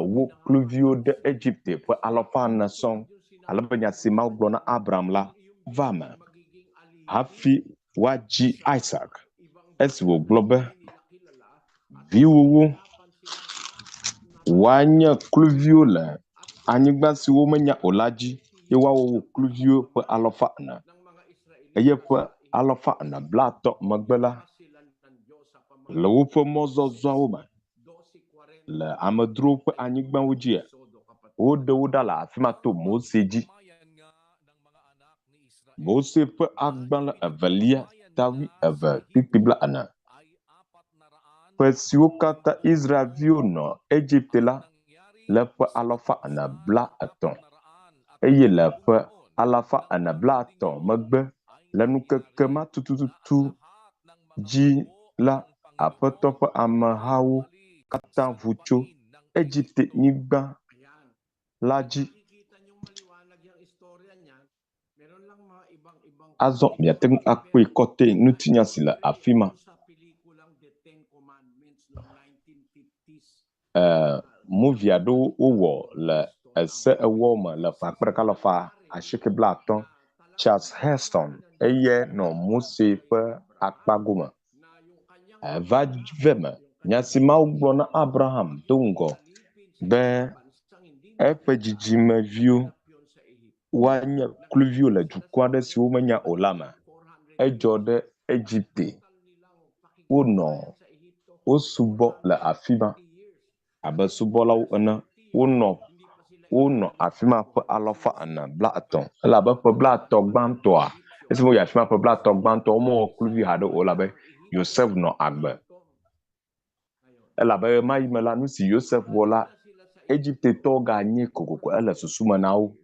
wo kluviwo ɖe Egipte ƒe alafa ene sɔŋ, ale be nya si Mawu gblɔ na Abraham la va eme hafi woadzi Isak, esi wògblɔ be, Viwòwo woanye kluviwo le anyigba si womenya o la dzi, eye woawɔ wo kluviwo ƒe alafa ene. Eye ƒe alafa ene 50 megbe la, le woƒe mɔzɔzɔawo me, le amedzrowo ƒe anyigbawo dzia, woɖe wo ɖa le afi ma to Mose dzi. Mose ƒe agbalẽ evelia ta wuieve kpukpui 40. Ƒe siwo katã Israelviwo nɔ Egipte la le ƒe alafa ene 30, eye le ƒe alafa ene 30 megbe le ŋkeke ma tututu dzi la, Aƒetɔ ƒe amehawo katã ʋu tso Egipte-nyigba la dzi. Azɔ miate ŋu akpɔe kɔtɛ ŋutinya si le afi ma. Movie aɖewo wowɔ le ese ewoawo me le ƒe akpe ɖeka alafa 80. Charles Heston eye nɔ Mose ƒe akpa gome. Eva ve me nya si Mawu gblɔ na Abraham do ŋgɔ be eƒe dzidzimeviwo woanye kluviwo le dukɔ aɖe si womenya o la me. Edzɔ ɖe Egipte. Wonɔ wosubɔ le afi ma abe subɔlawo ene. Wonɔ wonɔ afi ma ƒe alafa ene blaetɔ̃ elabe ƒe blaetɔ̃ gbãtɔa esime woyi afi ma ƒe blaetɔ̃ gbãtɔ womewɔ kluvi haɖe o elabe Yosef nɔ agbe. Elabe ɣemaɣi me la, nu si Yosef wɔ la, Egiptetɔwo ganye kokoko ele susu me na wo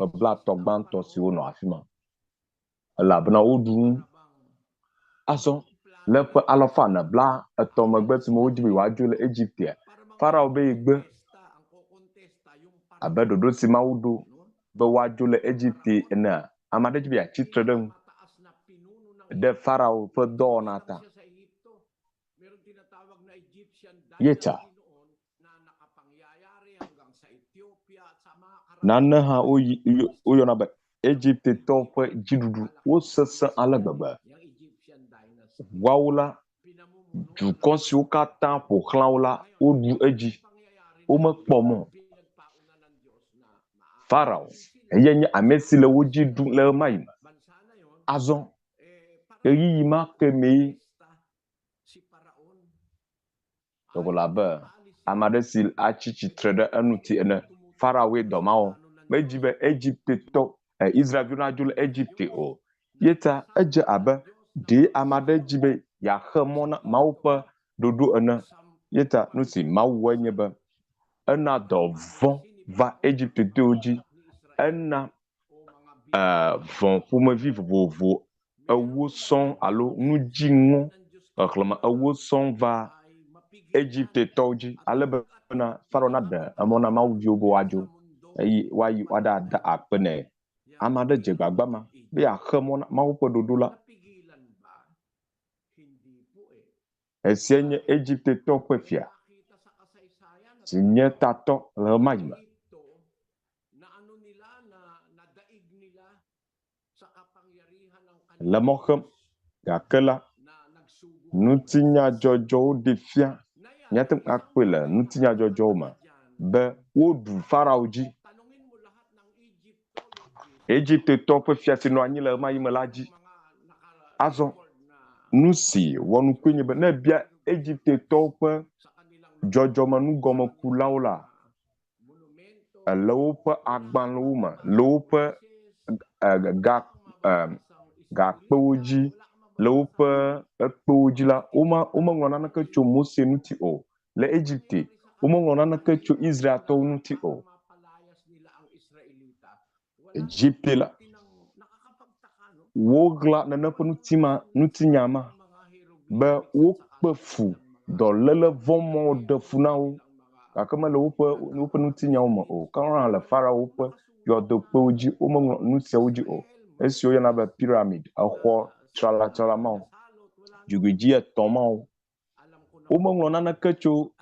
ƒe blaetɔ̃ gbãtɔ siwo nɔ afi ma elabena woɖu nu. Azɔ le ƒe alafa ene blaetɔ̃ megbe esime wodi be yewoadzo le Egiptea, Farao be yegbe abe ɖoɖo si Mawu ɖo be woadzo le Egipte enea, ame aɖe dzi be yeatsi tre ɖe eŋu ɖe Farao ƒe dɔwɔna ta. Yetsa. Nane hã woyi woyɔna be Egiptetɔwo ƒe dziɖuɖu. Wosesẽ ale gbegbe. Woawo la, dukɔ siwo katã ƒo xlã wo la, woɖu edzi. Womekpɔ mɔ o. Farao, eyae nye ame si le wo dzi ɖum le ɣemaɣi me. Azɔ, ɣeyiɣi ma ke mee Ɖeko abe ame aɖe si atsi tsitre ɖe eŋuti ene. Faraoe dɔ ma wɔ. Medzi be Egiptetɔ, Israelviwo nadzo le Egipte o. Ye ta edze abe ɖee ame aɖe dzi be yeaxe mɔ na Mawu ƒe ɖoɖo ene. Ye ta nu si Mawu wɔe nye be ena dɔ vɔ̃ va Egiptetɔwo dzi. Ena vɔ̃ ƒomevi vovovo ewo sɔŋ alo nu dziŋɔ xexlẽme ewo sɔŋ va Egiptetɔwo dzi ale bena Farao naɖe emɔ na Mawu viwo be woadzo eye woayi woaɖada akpe nɛ. Ame aɖe dze gbagba ma be yeaxe mɔ na Mawu ƒe ɖoɖo la. Esia nye Egiptetɔ ƒe fia si nye tatɔ le ɣemaɣi me. Le mɔ xem gake la, ŋutinyadzɔdzɔwo ɖee fia, míate ŋu akpɔe le ŋutinyadzɔdzɔwo me be woɖu Farao dzi, Egiptetɔ ƒe fia si nɔ anyi le ɣemaɣi me la dzi. Azɔ, nu si wɔ nukue nye be ne èbia Egiptetɔwo ƒe dzɔdzɔmenugɔmekulawo la, le woƒe agbalẽwo me, le woƒe ga gakpewo dzi, le woƒe ekpewo dzi la, wome womeŋlɔ naneke tso Mose ŋuti o. Le Egipte, womeŋlɔ naneke tso Israeltɔwo ŋuti o. Egipte la, woɣla nene ƒe ŋutima ŋutinya ma be wokpe fu dɔléle vɔ̃ mawo ɖe fu na wo gake mele woƒe woƒe ŋutinyawo me o. Ke hã le Farao ƒe yɔdokpewo dzi womeŋlɔ nu siawo dzi o. Esi woyɔna be piramid, exɔ tsralatsrala mawo, dzogoedzi etɔ̃ mawo, womeŋlɔ naneke tso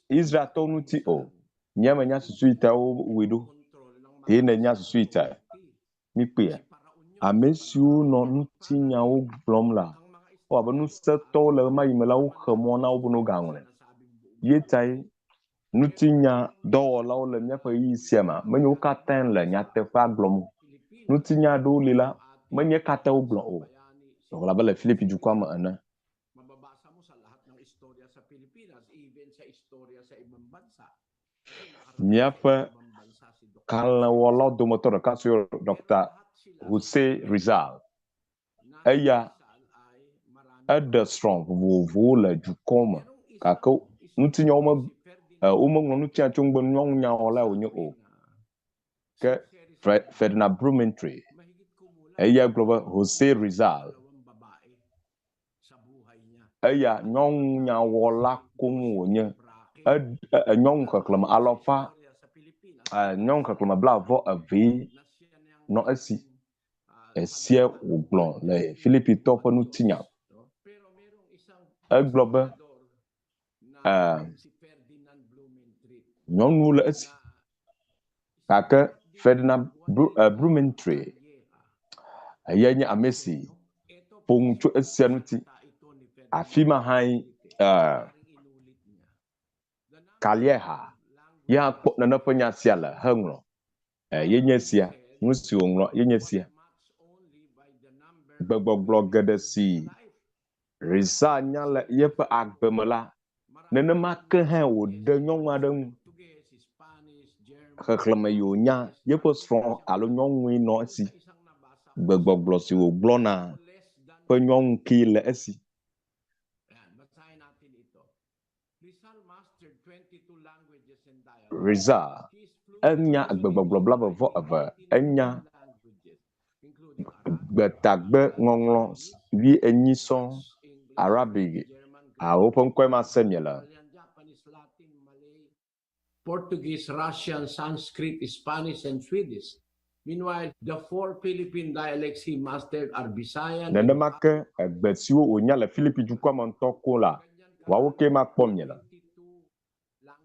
Israeltɔwo ŋuti o. Nye menya susu yi ta wowɔe ɖo. Ɖe nènya susu yi tae? Míkpɔea? Ame siwo nɔ ŋutinyawo gblɔm la, wɔ abe ŋusẽtɔwo le ɣemaɣi me la, woxe mɔ na wo be ne wogaŋlɔe. Ye tae ŋutinya dɔwɔlawo le míaƒe ɣeyiɣi sia mea, menye wo katãe le nyateƒea gblɔm o. Ŋutinya aɖewo li la, menye katãe wogblɔ o. Ɖeko abe le Filipi dukɔa me ene. Míaƒe kalẽwɔlawo dometɔ ɖeka si woyɔna Dɔkta Jose Rizal, eya eɖe srɔ̃ vovovowo le dukɔ me gake ŋutinyawo me womeŋlɔ ŋutinya tso ŋugbe nyɔnunyawɔlae wònye o. Ke Ferdinand Blumentritt eya gblɔ be Jose Rizal Eya nyɔnunyawɔla koŋ wònye. E, nyɔnu xexlẽme alafa, nyɔnu xexlẽme blaeve evee nɔ esi. Esia wògblɔ le Filipitɔwo ƒe ŋutinya. Egblɔ be, e, nyɔnuwo le esi gake Ferdinand Blumentritt eyae nye ame si ƒo nu tso esia ŋuti. Afi ma hãe Kalieha ye hã kpɔ nane ƒe nya sia le heŋlɔ. Ye nye esia, nu si wòŋlɔ ye nye esia. Gbegbɔgblɔ geɖe si Rizal nya le yeƒe agbe me la, nenema ke hãe wòɖe nyɔnu aɖe ŋu. Xexlẽme yi wònya yeƒe srɔ̃ alo nyɔnue nɔ esi. Gbegbɔgblɔ si wògblɔna ƒe nyɔnu kee le esi. Rizal enya gbegbɔgblɔ 22, enya gbetagbe ŋɔŋlɔ 40 sɔŋ, Arabic, woƒe ŋkɔe ma se miele. Portuguese, Russian, Sanskrit, Spanish, and Swedish. Meanwhile, the four Philippine dialects he mastered are Visayan, Nenema ke egbe siwo wònya le Filipi dukɔa me ŋutɔ koŋ la, woawo kee makpɔ miele.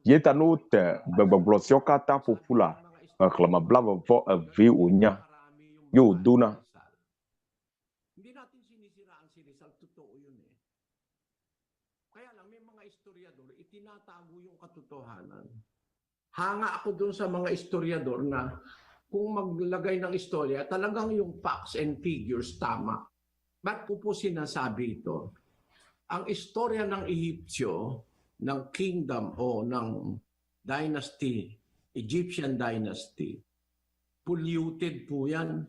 Ye ta ne wote gbegbɔgblɔ siawo katã ƒo ƒu la, xexlẽme 22 wònya ye wòdona. Hindi natin sinisiraan si Rizal, totoo yun eh. Kaya lang may mga istoryador, itinatago yung katotohanan. Hanga ako dun sa mga istoryador na kung maglagay ng istorya, talagang yung facts and figures tama. Ba't ko po sinasabi ito? Ang istorya ng Ehipsyo, ng kingdom o ng dynasty, Egyptian dynasty, polluted po yan.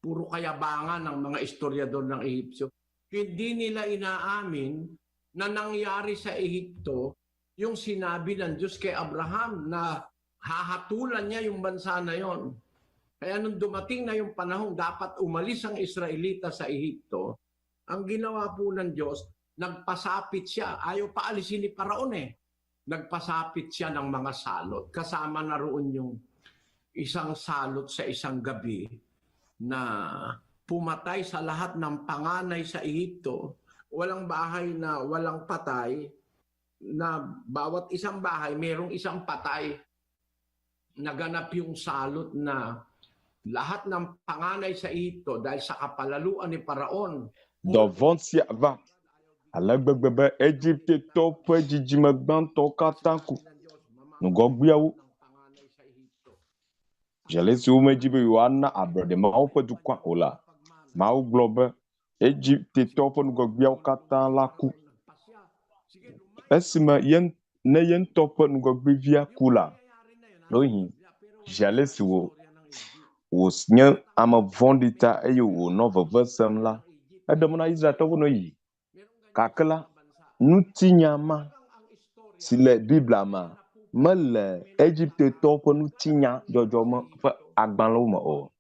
Puro kayabangan ng mga istoryador ng Ehipsyo. Hindi nila inaamin na nangyari sa Ehipto yung sinabi ng Diyos kay Abraham na hahatulan niya yung bansa na yon. Kaya nung dumating na yung panahon dapat umalis ang Israelita sa Ehipto, ang ginawa po ng Diyos, nagpasapit siya. Ayaw paalisin ni Paraon eh. Nagpasapit siya ng mga salot. Kasama na roon yung isang salot sa isang gabi na pumatay sa lahat ng panganay sa Ehipto. Walang bahay na walang patay, na bawat isang bahay merong isang patay. Naganap yung salot na lahat ng panganay sa Ehipto dahil sa kapalaluan ni Paraon. Dɔvɔ̃ sia va ale gbegbe be Egiptetɔwo ƒe dzidzime gbãtɔwo katã ku. Ŋgɔgbeawo dze si womedzi be yewoana ablɔɖe Mawu ƒe dukɔa o la, Mawu gblɔ be Egiptetɔwo ƒe ŋgɔgbeawo katã la ku. Esime ye ne ye ŋutɔ ƒe ŋgɔgbevia ku la, ɖewohĩ dze ale si wò wònye ame vɔ̃ɖi ta eye wònɔ veve sem la, eɖe mɔ na Israeltɔwo ne yi. Gake la, ŋutinya ma si le Biblia me mele Egiptetɔwo ƒe ŋutinya dzɔdzɔ me ƒe agbalẽwo me o.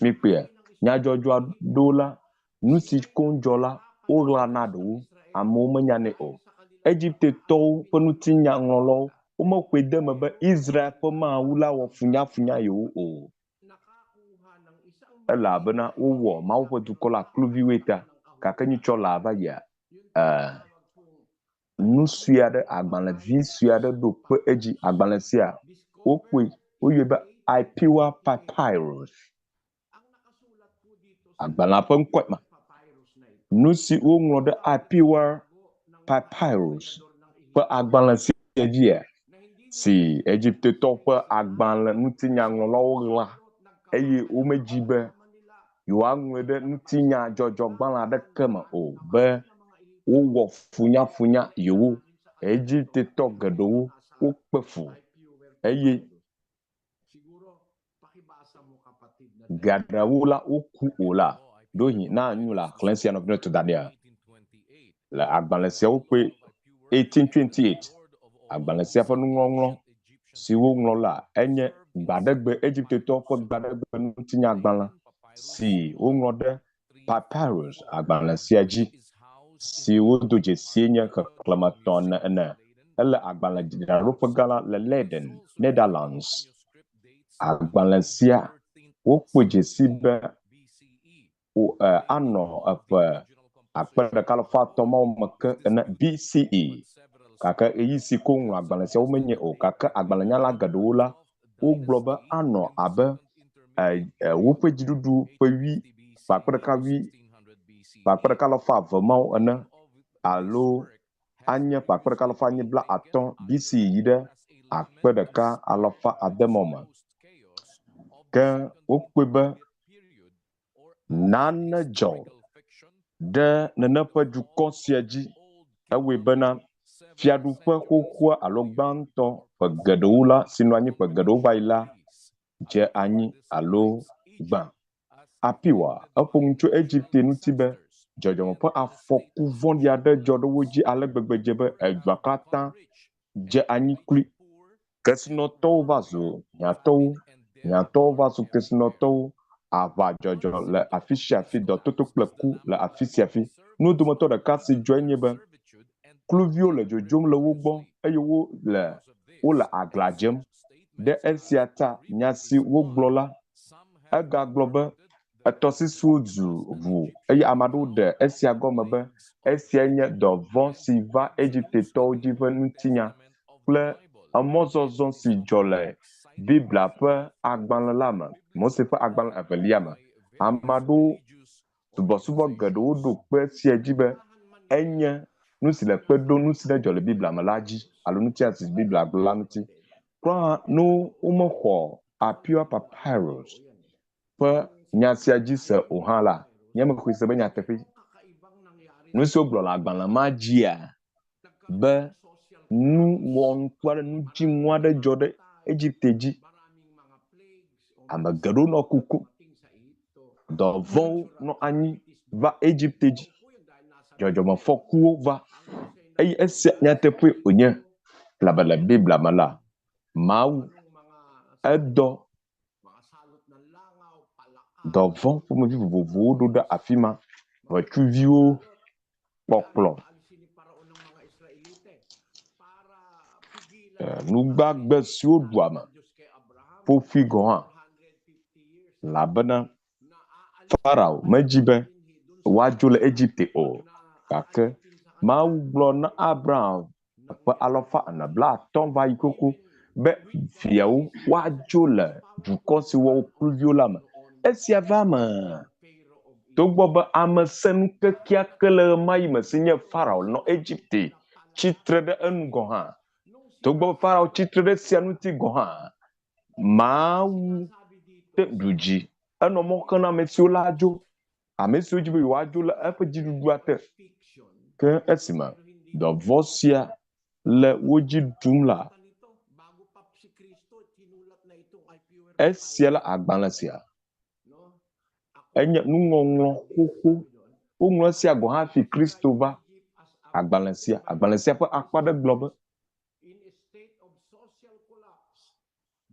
Mikpɔe, nyadzɔdzɔa ɖo la, nu si koŋ dzɔ la, woɣlana ɖewo, amewo menyanɛ o. Egiptetɔwo ƒe ŋutinyaŋlɔlawo womexɔe de eme be Israel ƒe Mawu la wɔ funyafunya yewo o. Elabena wowɔ Mawu ƒe dukɔ la kluviwoe ta. Gake nyitsɔ laa va yia, nu sue aɖe, agbalẽvi sue aɖe ɖo kpe edzi. Agbalẽ sia, wokpɔe, woyɔe be Ipewa Papyrus. Agbalẽa ƒe ŋkɔe ma. Nu si woŋlɔ ɖe Ipewa Papyrus ƒe agbalẽ sia dzia, si Egiptetɔwo ƒe agbalẽ ŋutinyaŋlɔlawo ɣla eye womedzi be yewoaŋlɔe ɖe ŋutinyadzɔdzɔgbalẽ aɖeke me o be wowɔ funyafunya yewo. Egiptetɔ geɖewo wokpe fu eye geɖewo la woku o la, ɖewohĩ na nu la xlẽ sia nɔvi to da ɖia. Le agbalẽ sia wokpɔe 1828, agbalẽ sia ƒe nuŋɔŋlɔ si woŋlɔ la enye gbaɖegbe Egiptetɔwo ƒe gbaɖegbe ŋutinyagbalẽ si woŋlɔ ɖe papyrus agbalẽ sia dzi si wodo dzesie nye xexlẽme 3 ene. Ele agbalẽdzraɖoƒe gã la le Leiden, Netherlands. Agbalẽ sia wokpɔe dzesi be anɔ eƒe 1500 mawo me ke ene BCE. Gake ɣeyiɣi si ko woŋlɔ agbalẽ sia womenye o. Gake agbalẽnyala geɖewo la, Wogblɔ be anɔ abe e, e, woƒe dziɖuɖu ƒe wui ƒe akpe ɖeka wui ƒe akpe ɖeka alafa eve mawo ene alo anye ƒe akpe ɖeka alafa enyi bla atɔ̃ BC yi ɖe akpe ɖeka alafa ade mɔ me. Ke wokpɔe be nane dzɔ ɖe nene ƒe dukɔ sia dzi. Ewɔe bena fiaɖuƒe xoxoa alo gbãtɔ ƒe geɖewo la si nɔ anyi ƒe geɖewo va yi la dze anyi alo gbã. Apiwa eƒo nu tso Egipte ŋuti be dzɔdzɔme ƒe afɔku vɔ̃ɖi aɖe dzɔ ɖe wo dzi ale gbegbe dze be edua katã dze anyi kloe. Kesinɔtɔwo va zu hiãtɔwo, hiãtɔwo va zu kesinɔtɔwo, aʋa dzɔdzɔ le afi sia afi, dɔtoto kple ku le afi sia afi. Nuwo dometɔ ɖeka si dzɔe nye be kluviwo le dzodzom le wo gbɔ eye wole wole aglã dzem. Ɖe esia ta nya si wogblɔ la, egagblɔ be etɔsisiwo zu ʋu eye ame aɖewo ɖe esia gɔme be esiae nye dɔvɔ̃ si va Egiptetɔwo dzi ƒe ŋutinya kple emɔzɔzɔ si dzɔ le Biblia ƒe agbalẽ la me, Mose ƒe agbalẽ evelia me. Ame aɖewo subɔsubɔ geɖewo ɖo kpe esia dzi be enye nu si le kpe ɖom nu si ne dzɔ le Biblia me la dzi alo ŋutinya si Biblia gblɔ la ŋuti. Kura hã ne womexɔ Appiah Papyrus ƒe nya sia dzi se o hã la, nye mexɔe se be nyateƒee. Nu si wogblɔ le agbalẽ ma dzia be nu wɔnuku aɖe, nu dziŋɔ aɖe dzɔ ɖe Egipte dzi. Ame geɖewo nɔ kukum. Dɔvɔ̃wo nɔ anyi va Egipte dzi. Dzɔdzɔmefɔkuwo va eye esia nyateƒee wònye elabe le Biblia me la, Mawu edɔ dɔvɔ̃ ƒomevi vovovowo ɖo ɖe afi ma. Ʋetsuviwo kpɔkplɔ, nugbagbe siwo ɖua ame ƒoƒui gɔ̃ hã elabena Farao medzi be woadzo le Egipte o. Gake Mawu gblɔ na Abraham ƒe alafa ene blaatɔ̃ va yi xoxo be viawo woadzo le dukɔ si wɔ wo kluviwo la me. Esia va eme. Togbɔ be ame sẽnu kekeake le ɣemaɣi me si nye Farao nɔ Egipte tsi tre ɖe enu gɔ̃ hã, togbɔ be Farao tsi tre ɖe esia ŋuti gɔ̃ hã, Mawu te ɖu dzi. Enɔ mɔ xem na ame siwo la dzo, ame siwo dzi be yewoadzo le eƒe dziɖuɖua te. Ke esime dɔvɔ̃ sia le wo dzi ɖum la, esia le agbalẽ sia enye nuŋɔŋlɔ xoxo. Woŋlɔ esia gɔ̃ hafi Kristo va. Agbalẽ sia, agbalẽ sia ƒe akpa aɖe gblɔ be,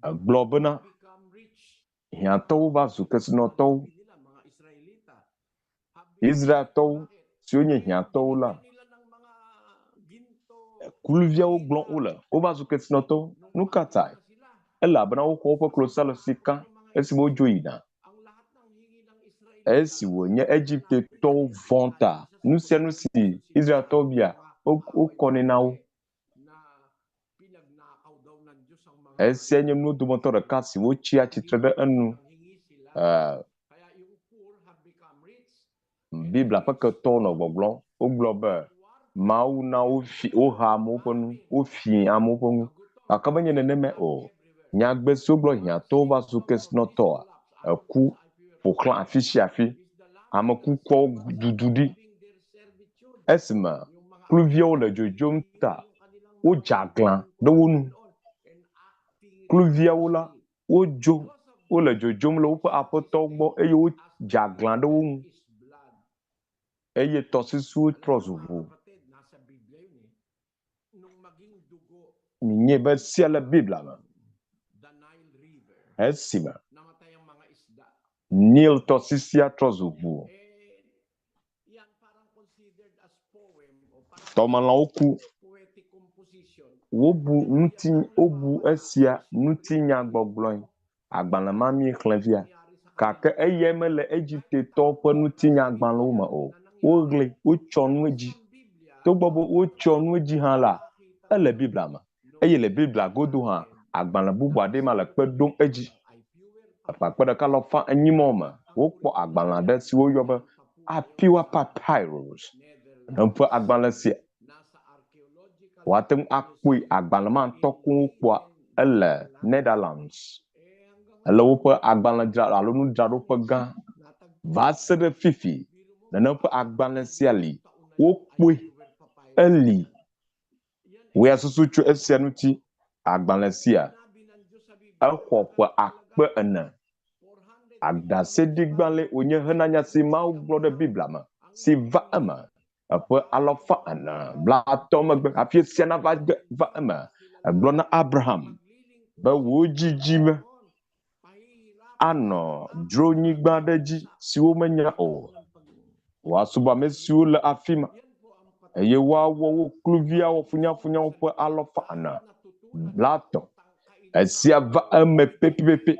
Egblɔ bena, Hiãtɔwo va zu kesinɔtɔwo. Israeltɔwo siwo nye hiãtɔwo la, kluviawo gblɔm wole, wova zu kesinɔtɔwo. Nu ka tae? Elabena woxɔ woƒe klosalo sika esime wodzo yina. Esi wònye Egiptetɔwo vɔ̃ ta, nu sia nu si Israeltɔwo bia, wokɔnɛ na wo. Esia nye nuwo dometɔ ɖeka si wotsia tsitre ɖe enu. Biblia ƒe ketɔwo nɔ gbɔgblɔm. Wogblɔ be Mawu na wofi, woha amewo ƒe nu, wofi amewo ƒe nu. Gake menye nenemae o. Nyagbe si wogblɔ hiãtɔwo va zu kesinɔtɔa, eku ƒo xlã afi sia afi. Ame kukuawo dudu ɖi. Esime kluviawo le dzodzom ta, wodze aglã ɖe wo nu. Kluviawo la, wodzo, wole dzodzom le woƒe aƒetɔwo gbɔ eye wodze aglã ɖe wo ŋu. Eye tɔsisiwo trɔ zu ʋu. Minyae be esia le Biblia me. Esime Nil tɔsisia trɔ zu ʋu, tɔmelãwo ku. Wobu ŋuti, wobu esia ŋutinyagbɔgblɔe. Agbalẽ ma míexlẽ fia. Gake eyae mele Egiptetɔwo ƒe ŋutinyagbalẽwo me o. Woɣli, wotsyɔ nu edzi. Togbɔ be wotsyɔ nu edzi hã la, ele Biblia me. Eye le Biblia godo hã, Agbalẽ bubu aɖee ma le kpe ɖom edzi. Eƒe akpe ɖeka alafa enyi mɔ me, wokpɔ agbalẽ aɖe si woyɔ be Apiwa Papyrus. Ƒe agbalẽ sia, woate ŋu akpɔe agbalẽ ma ŋutɔ koŋ wokpɔa ele Netherlands. Ele woƒe agbalẽdzra alo nudzraɖoƒe gã. Va se ɖe fifi, nenem ƒe agbalẽ sia li, wokpɔe, eli. Wò ya susu tso esia ŋuti, agbalẽ sia, exɔ ƒe akpe ene. Ɖaseɖigbalẽe wònye hena nya si Mawu gblɔ ɖe Biblia me si va eme eƒe alafa ene blaatɔ̃ megbe hafi esia nava va eme. Egblɔ na Abraham be wò dzidzime anɔ dzronyigba aɖe dzi si womenya o. Woasubɔ ame siwo le afi ma eye woawɔ wo kluviawo funyafunyawo ƒe alafa ene blaetɔ̃. Esia va eme pɛpɛpɛ.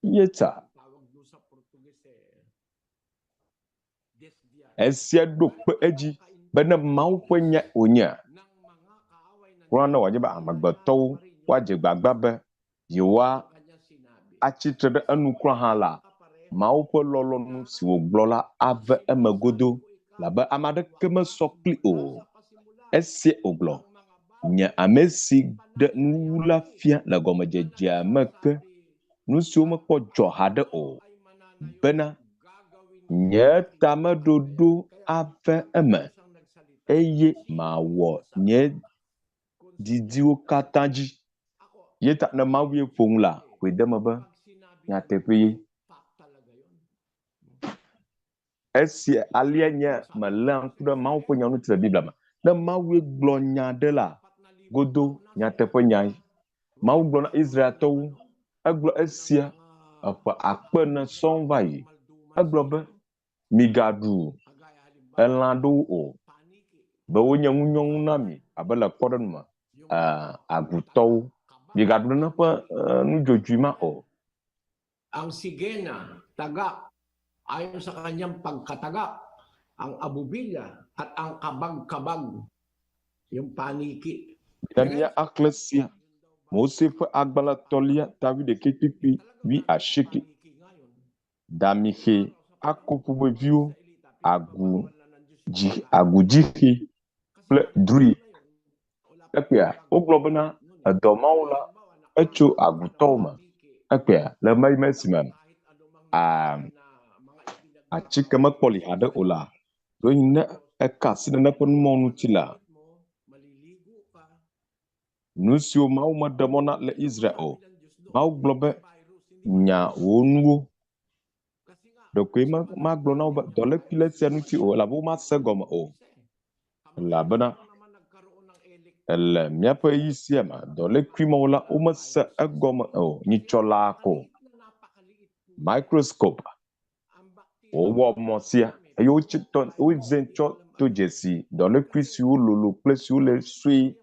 Ye ta esia ɖo kpe edzi be ne Mawu ƒe nya wònyea, kura ne wòanye be amegbetɔwo woadze gbagba be yewoatsi tre ɖe enu kura hã la, Mawu ƒe lɔlɔ̃nu si wògblɔ la ave eme godoo elabe ame aɖeke mesɔ kpli o. Esia wògblɔ, Nye ame si ɖe nuwuwu la fia le gɔmedzedzea me ke, nu siwo mekpɔ dzɔ haɖe o, bena nye tameɖoɖo ave eme eye mawɔ nye didiwo katã dzi. Ye ta ne Mawu ye ƒo nu la, ƒoe de eme be nyateƒe ye. Esi alea nye meléa ŋku ɖe Mawu ƒe nya ŋuti le Biblia me. Ne Mawue gblɔ nya aɖe la, godo nyateƒe nyae. Mawu gblɔ na Israeltɔwo, egblɔ esia eƒe akpe ene sɔŋ va yi. Egblɔ be, Migaɖu elã aɖewo o, be wonye ŋunyɔnu na mi abe le kpɔɖeŋu me, agutɔwo. Migaɖu nane ƒe nudzodzoe ma o. Ang sigena, tagak, ayon sa kanyang pagkatagak, ang abubila at ang kabag-kabag, yung paniki. Mina mía axlẽ sia, Mose ƒe agbalẽ etɔ̃lia ta wuiɖekɛ kpukpui wuiasieke. Damixe ako ƒomeviwo, agu dzi, agudzixe kple drui. Ekpea, wogblɔ bena edɔ mawo la, etso agutɔwo me. Ekpea, le ɣemaɣi me esime a atike mekpɔ li haɖe o la, ɖewohĩ ne eka asi nane ƒe numɔwo ŋuti la, nu siwo Mawu meɖe mɔ na le Israel o. Mawu gblɔ be, Nya wò nuwo. Ɖekoe magblɔ na wo be dɔlékui le esia ŋuti o, elabe womase egɔme o. Elabena le míaƒe ɣeyiɣi sia me, dɔlékui mawo la, womese egɔme o. Nyitsɔ laa ko microscope wowɔ mɔ sia eye wotsi tɔ wozẽ tsɔ do dzesi dɔlékui siwo lolo kple siwo le sue.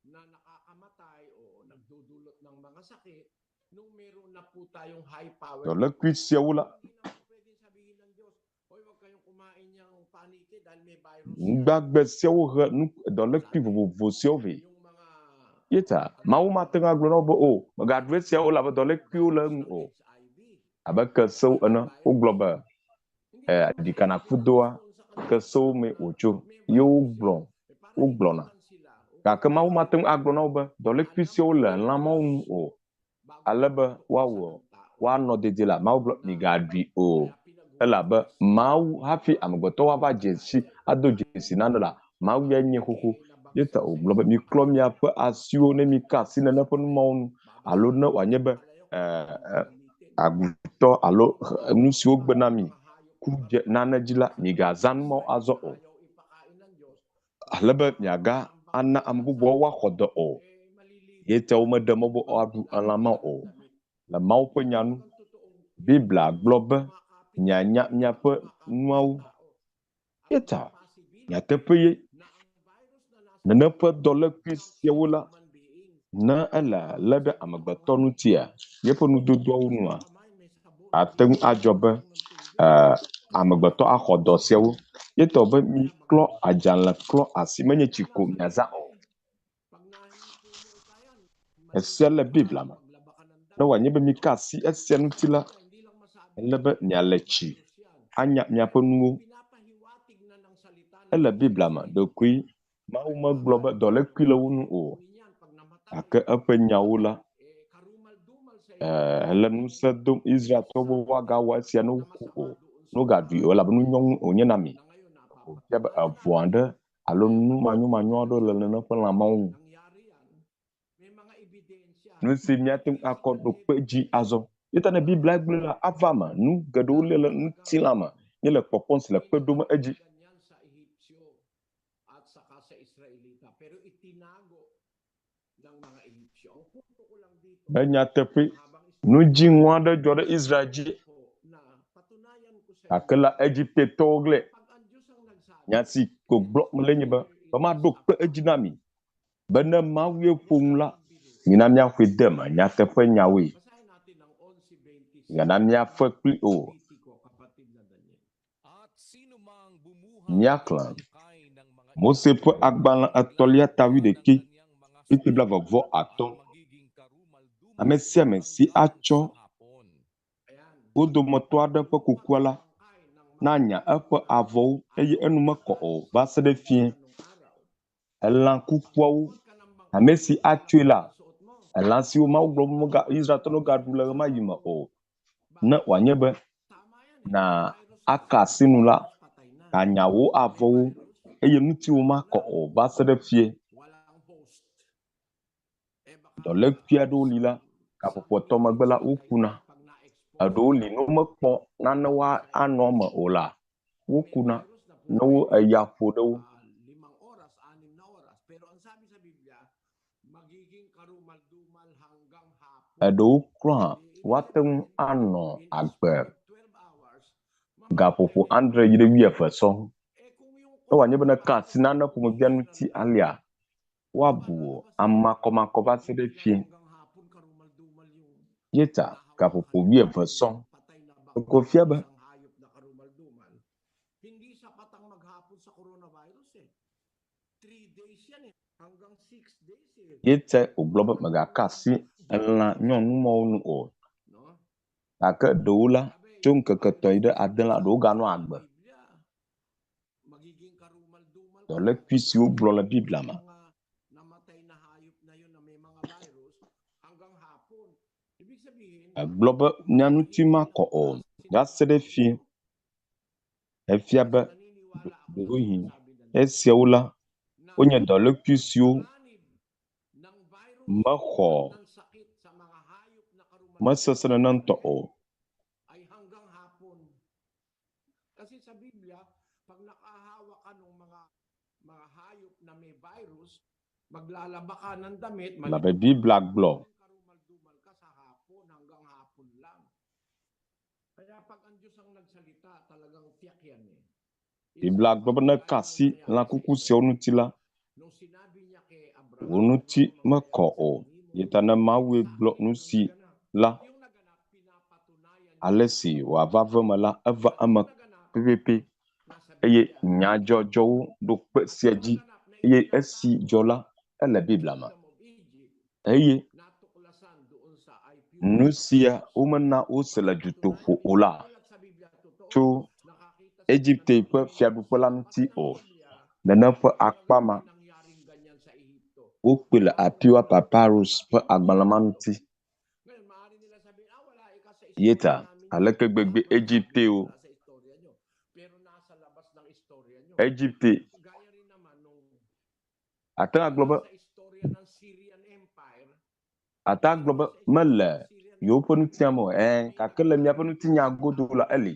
Na nakakamatay o nagdudulot ng mga sakit nung meron na po tayong high power. Dɔlékui siawo la, Hoy, wag kayong kumain niyang paniki dahil may virus. Nugbagbe siawo he nu dɔlékui vovovo siawo vɛ. Ye ta Mawu mate ŋu agblɔ na wo be, o, mègaɖu esiawo o elabe dɔlékuiwo le eŋu o. Abe kesewo ene, wogblɔ be e, ɖikanakudoa kesewo mee wòtso ye wogblɔ wogblɔna. Gake Mawu mate ŋu agblɔ na wo be dɔlékui siawo le lã mawo ŋu o, ale be woawɔ woanɔ dedie la, Mawu gblɔ migaɖui o. Elabe Mawu hafi amegbetɔwo ava dze si ado dzesi nane la, Mawu ya nye xoxo. Ye ta wògblɔ be miklɔ miaƒe asiwo ne mika asi nane ƒe nu mawo ŋu alo ne wòanye be e, e, agutɔ alo nu siwo gbe na mi ku dze nane dzi la, migazã nu mawo azɔ o. Ale be miaga ana ame bubuawo woaxɔ dɔ o. Ye ta womeɖe mɔ be woaɖu elã ma o. Le Mawu ƒe nya nu, Biblia gblɔ be mianya miaƒe nuawo. Ye ta nyateƒe ye nenem ƒe dɔlékui siawo la, ne ele lé ɖe amegbetɔ ŋutia, yeƒe nudodoawo nua, ate ŋu adzɔ be amegbetɔ axɔ dɔ siawo. Ye tɔ be miklɔ adzalẽ klɔ asi menye tsi ko miazã o. Esia le Biblia me. Ne wòanye be mika asi esia ŋuti la, ele be miale tsi anya miaƒe nuwo. Ele Biblia me ɖekui Mawu megblɔ be dɔlékui le wo ŋu o, gake eƒe nyawo la, ele ŋusẽ dom Israeltɔwo be woagawɔ esia ne woku o, ne wogaɖui o, elabe nu nyɔŋu wònye na mi. Wòfia be evɔ̃ aɖe alo nu manyomanyo aɖewo le nene ƒe lã mawo ŋu. Nu si míate ŋu akɔ ɖo kpe dzi azɔ. Eya ta ne Biblia gblɔe la, ava eme. Nu geɖewo li le ŋutilã me míele kpɔkpɔm si le kpe ɖom edzi. Le nyateƒe, nu dziŋɔ aɖe dzɔ ɖe Israel dzi gake la Egiptetɔwo ɣlae. Nya si ko gblɔm mele nye be, be maɖo kpe edzi na mi be ne Mawue ƒo nu la, mina míaxɔe de eme. Nyateƒe nyawoe. Migana míafe kpli o. Míaxlẽ Mose ƒe agbalẽ etɔ̃lia ta wuiɖekɛ kpukpui blaeve-vɔ-atɔ̃. Ame sia ame si atsɔ wo dometɔ aɖe ƒe kukua la, nanya eƒe avɔwo eye enu mekɔ o va se ɖe fiẽ. Elã kukuawo, ame si atsɔe la, elã siwo Mawu gblɔ be mega Israeltɔwo megaɖu le ɣemaɣi me o, ne wòanye be na aka asi nu la, nànya wò avɔwo eye ŋutiwò makɔ o va se ɖe fiẽ. Dɔlékui aɖewo li la, gaƒoƒo etɔ̃ megbe la, wokuna. Eɖewo li ne womekpɔ nanewo anɔ eme o la, wokuna ne wo eya ƒo ɖe wo. Eɖewo kura hã woate ŋu anɔ agbe gaƒoƒo adre yi ɖe wuieve sɔŋ. Ne wòanye be ne eka asi nane ƒomevia ŋuti alea, woabu wò ame makɔmakɔ va se ɖe fiẽ. Ye ta gaƒoƒo wuieve sɔŋ. Ɖeko fia be ye ta wògblɔ be mègaka asi elã nyɔnu mawo ŋu o. Gake ɖewo la, tso ŋkeke etɔ̃ yi ɖe ade la, ɖewo ganɔa agbe. Dɔlékui si wogblɔ le Biblia me. Egblɔ be mía ŋuti makɔ o va se ɖe fiẽ. Efia be ɖewohĩ esiawo la, wonye dɔlékui siwo mexɔ mesesẽ nenem ŋutɔ o. Kasi sa Biblia, pag nakahawa ka ng mga mga hayop na may virus, maglalaba ka ng damit, Elabe Biblia gblɔ. Karumal-dumal ka sa hapon hanggang hapon lang. Kaya pag ang Diyos ang nagsalita, talagang tiyak yan eh. Biblia gblɔ be ne eka asi lã kuku siawo ŋuti la, wò ŋuti mekɔ o. Eya ta ne Mawue gblɔ nu si la, ale si wòava ve eme la, eva eme pɛpɛpɛ eye nyadzɔdzɔwo ɖo kpe esia dzi eye esi dzɔ la, ele Biblia me. Eye nu sia womena wose le dutoƒo o la tso Egipte ƒe fiaɖuƒe la ŋuti o. Nenem ƒe akpa ma wokpɔe le Apiwa Papyrus ƒe agbalẽ ma ŋuti. Ye ta aleke gbegbe Egiptewo Egipte ate ŋu agblɔ be ate ŋu agblɔ be mele yewoƒe ŋutinya me o. Ẽ, gake le miaƒe ŋutinya godo la eli.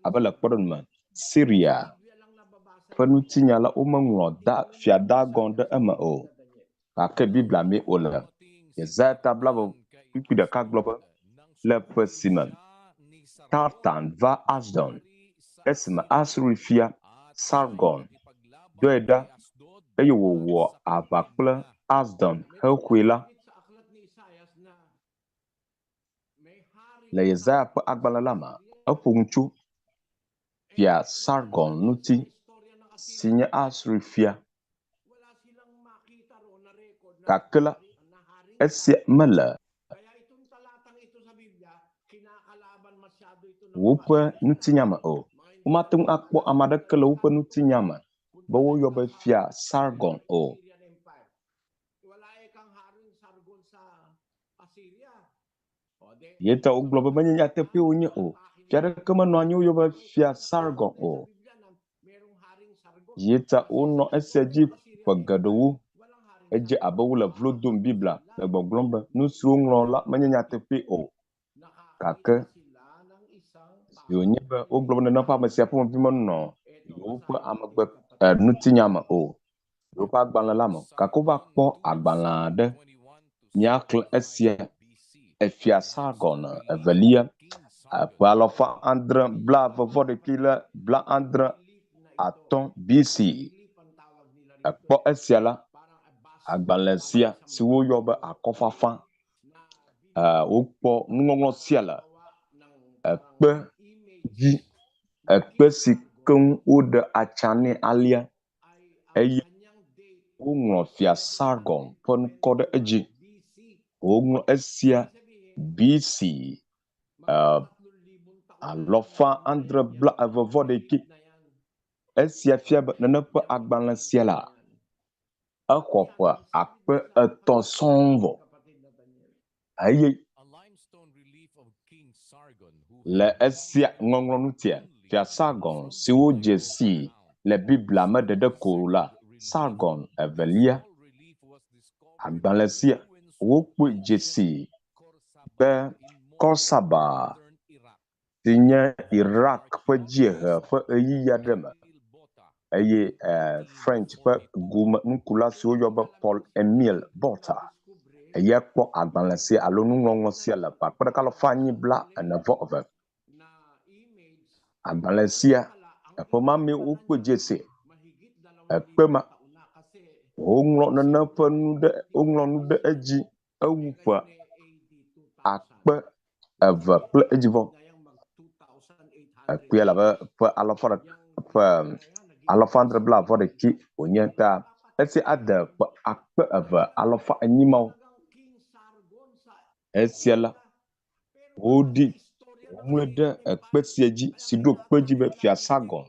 Abe le kpɔɖeŋu me, Syria ƒe ŋutinya la womeŋlɔ da fia Dagon ɖe eme o. Gake Biblia mee wòle. Yesaya ta blaeve kpukpui ɖeka gblɔ be, Le ƒe si me Tartan va Asdod, esime Asuri-fia Sargon dɔe ɖa eye wòwɔ aʋa kple Asdod hexɔe la, le Yesaya ƒe agbalẽ la me, eƒo nu tso Fia Sargon ŋuti. si nye Asuri fia. Gake la, esia mele woƒe ŋutinya me o. Womate ŋu akpɔ ame aɖeke le woƒe ŋutinya me be woyɔ be Fia Sargon o. Ye ta wogblɔ be menye nyateƒee wonye o. Fia aɖeke menɔ anyi woyɔ be Fia Sargon o. Ye ta wonɔ esia dzi ƒe geɖewo. Edze abe wole vlo dom Biblia le gbɔgblɔm be nu si woŋlɔ la menye nyateƒee o. Gake zi wònye be wogblɔ be nenem ƒe ame sia ƒomevi menɔ yewoƒe amegbe ŋutinya me o, yewoƒe agbalẽ la me o. Gake wova kpɔ agbalẽ aɖe. Míaxlẽ esia. Efia Sargon evelia, ƒe alafa adre blaeve vɔ ɖekɛ le blaadre atɔ̃ BC. Ekpɔ esia la, agbalẽ sia si woyɔ be akɔfafa, wokpɔ nuŋɔŋlɔ sia le ekpe dzi, ekpe si ke ŋu woɖe atsa nɛ alea eye woŋlɔ Fia Sargon ƒe ŋkɔ ɖe edzi. Woŋlɔ esia BC alɔfa adre blaeve vɔ ɖekɛ. Esia fia be nenem ƒe agbalẽ sia la, exɔ ƒe akpe etɔ̃ sɔŋ vɔ. Eye le esia ŋɔŋlɔ ŋutia, Fia Sargon si wodze sii le Biblia me ɖeɖe ko la, Sargon evelia, agbalẽ sia wokpɔe dze sii be Khorsabad si nye Iraq ƒe dziehe ƒe ɣeyiɣi aɖe me, eye French ƒe gome nukula si woyɔ be Paul-Émile Botta, eya kpɔ agbalẽ sia alo nuŋɔŋlɔ sia le ƒe akpe ɖeka alafa enyi bla ene vɔ eve. Agbalẽ sia, eƒe ma mee wokpɔe dze si. Ekpe ma, woŋlɔ nene ƒe nu ɖe, woŋlɔ nu ɖe edzi ewu ƒe akpe eve kple edzivɔ. Ekpea le abe ƒe alafa ɖeka ƒe alafa adre blaeve ɖekɛ wònye ta esi ade ƒe akpe eve alafa enyi mawo. Esia la, woɖi woŋlɔe ɖe ekpe sia dzi si ɖo kpe edzi be Fia Sargon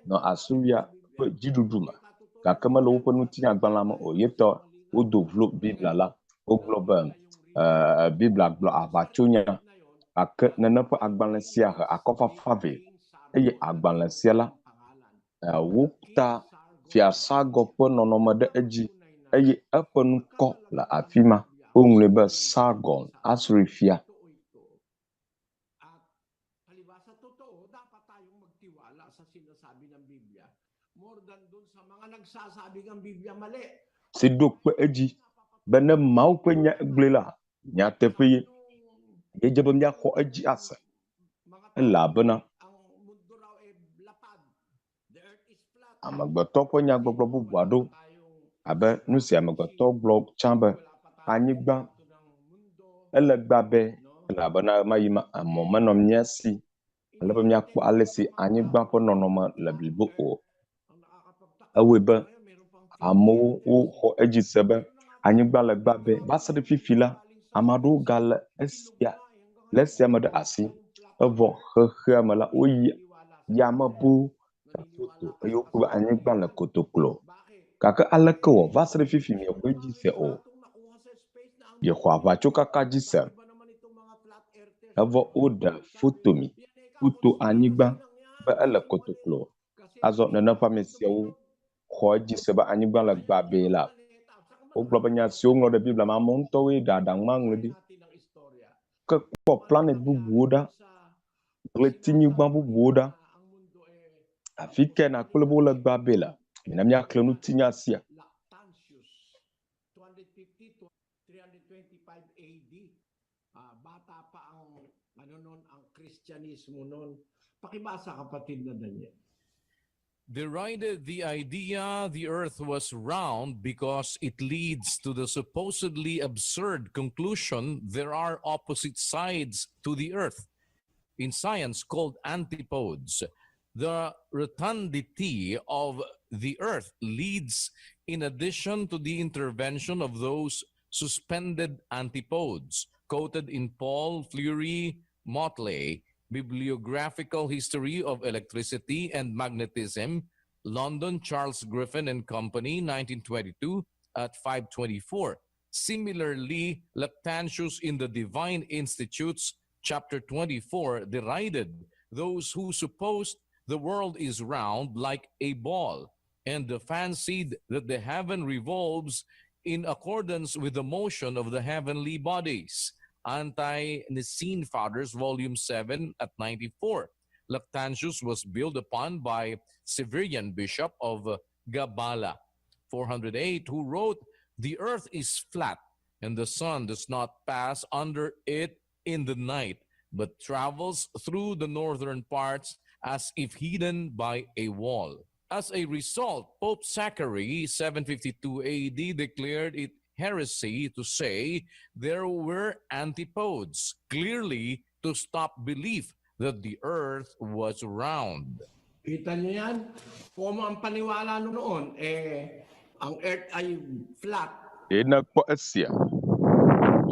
nɔ Asiria ƒe dziɖuɖu me gake mele woƒe ŋutinyagbalẽa me o. Ye tɔ wodo vlo Biblia la. Wogblɔ be Biblia gblɔ aʋatsonya gake nene ƒe agbalẽ sia he akɔfafa vɛ eye agbalẽ sia la wota Fia Sargon ƒe nɔnɔme ɖe edzi eye eƒe ŋkɔ le afi ma. Woŋlɔe be Sargon, Asuri fia. Si ɖo kpe edzi be ne Mawu ƒe nya gblɔe la, nyateƒe ye. Edze be míaxɔ edzi ase elabena amegbetɔ ƒe nyagbɔgblɔ bubu aɖewo abe nu si amegbetɔ gblɔ tsã be anyigba ele gbabɛ elabena ɣemaɣi ma emɔ menɔ mía si ale be míakpɔ ale si anyigba ƒe nɔnɔme le blibo o. Ewɔe be amewo woxɔ edzi se be anyigba le gbabɛ. Va se ɖe fifi la, ame aɖewo gale esia le esia me ɖe asi. Evɔ xexea me la, woyi yame boo foto eye wokpɔ be anyigba le kotoklo. Gake aleke wɔ va se ɖe fifi miexɔ edzi se o? Miexɔ aʋatsokaka dzi se. Evɔ woɖe foto mi, foto anyigba be ele kotoklo. Azɔ nenem ƒe ame siawo xɔ edzi se be anyigba le gbabɛ la, wogblɔ be nya siwo woŋlɔ ɖe Biblia me amewo ŋutɔwoe ɖe aɖaŋu ma ŋlɔe ɖi. Ke kpɔ planet bubuwo ɖa, ɣletinyigba bubuwo ɖa. Afi kae nàkpɔe be wole gbabɛ le? Mina míaxlẽ ŋutinya sia. Ah, bata pa ang ano noon, ang Kristyanismo noon. Pakibasa kapatid na Daniel. Derided the idea the earth was round because it leads to the supposedly absurd conclusion there are opposite sides to the earth. In science called antipodes, the rotundity of the earth leads, in addition to the intervention of those suspended antipodes, quoted in Paul Fleury Motley, Bibliographical History of Electricity and Magnetism, London, Charles Griffin and Company, 1922, at 524. Similarly, Lactantius in the Divine Institutes, chapter 24, derided those who supposed the world is round like a ball and fancied that the heaven revolves in accordance with the motion of the heavenly bodies. Anti-Nicene Fathers, Volume 7 at 94. Lactantius was built upon by Severian Bishop of Gabala, 408, who wrote, "The earth is flat, and the sun does not pass under it in the night, but travels through the northern parts as if hidden by a wall." As a result, Pope Zachary, 752 AD, declared it heresy to say there were antipodes, clearly to stop belief that the earth was round. Kita niyo yan? Kung ang paniwala noon, eh, ang earth ay flat. Eye nekpɔ esia,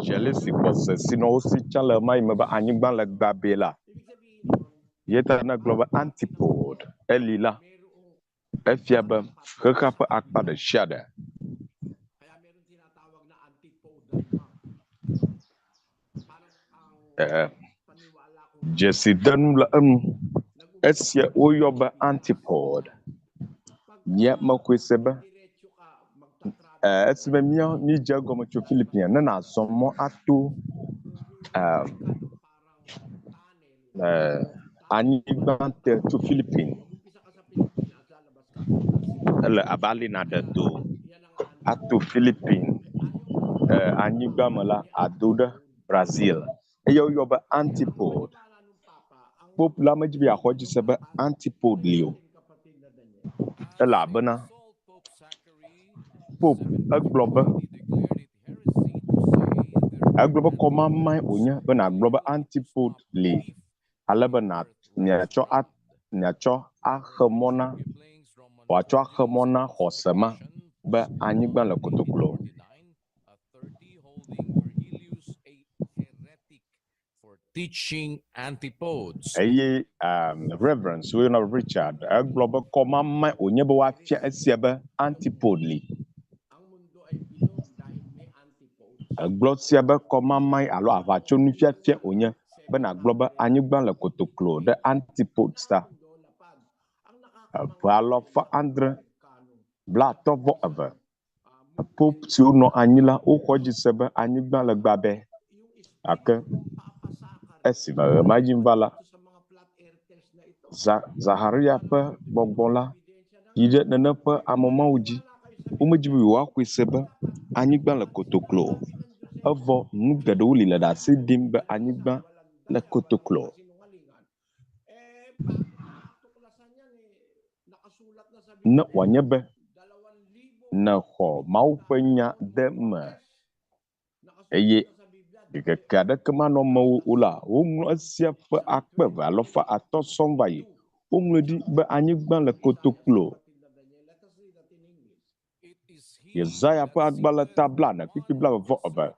dze ale si xɔse si nɔ wo si tsã le ɣemaɣi me be anyigba le gbabɛ la, ye ta ne egblɔ be antipode eli la, efia be xexea ƒe akpa ɖe sia ɖe. Eh, dzesidenu le enu. Esia woyɔ be antipode. Mía mexɔe se be eh, esime mía mídze egɔme tso Philippines ne nàzɔ mɔ ato eh, eh, anyigba te tso Philippines ele abe ali nàɖe do ato Philippines eh, anyigba me la ado ɖe Brazil eye woyɔ be antipode. Pope la medzi be yeaxɔ edzi se be antipode li o elabena Pope egblɔ be egblɔ be kɔmamae wònye be nàgblɔ be antipode li ale be na miatsɔ a miatsɔ axe mɔ na wòatsɔ axe mɔ na xɔse ma be anyigba le kotoklo. Teaching antipodes. Eye Reverend si woyɔna be Richard egblɔ be kɔmamae wònye be woafia esia be antipode li. Egblɔ sia be kɔmamae alo aʋatsonufiafia wònye be nàgblɔ be anyigba le kotoklo ɖe antipodes ta. Ƒe alafa adre blaatɔ̃ vɔ eve. Pope siwo nɔ anyi la woxɔ edzi se be anyigba le gbabɛ gake esime ɣemaɣi va la, Zaharia ƒe gbɔgbɔ la yi ɖe nene ƒe ame mawo dzi. Womedzi be yewoaxɔe se be anyigba le kotoklo o. Evɔ nu geɖewo li le ɖase ɖim be anyigba le kotoklo. Ne wòanye be nèxɔ Mawu ƒe nya de eme eye ɖikeke aɖeke manɔ mewò o la, woŋlɔ esia ƒe akpe eve alafa atɔ̃ sɔŋ va yi. Woŋlɔe ɖi be anyigba le kotoklo. Yesaya ƒe agbalẽ ta blaene kpukpui blaeve vɔ eve.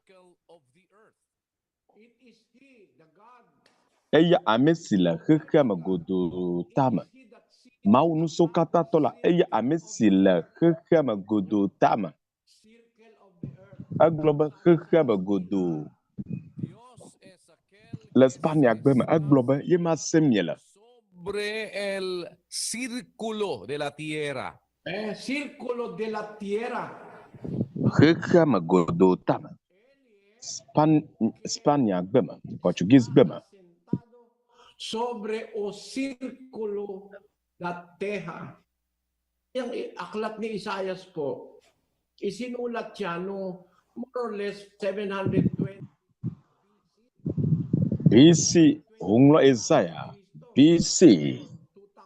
Eya ame si le xexea me godoo tame. Mawu ŋusẽkatãtɔ la, eya ame si le xexea me godoo tame. Egblɔ be xexea me godoo. Le Spaniagbe me, egblɔ be ye ma se miele. Sobre el círculo de la tierra. Eh, círculo de la tierra. Xexea me godoo tame. Spaniagbe me, Portuguese gbe me. Sobre o círculo da terra. Yung aklat ni Isaias po, isinulat siya no more or less 720 BC woŋlɔ Yesaya BC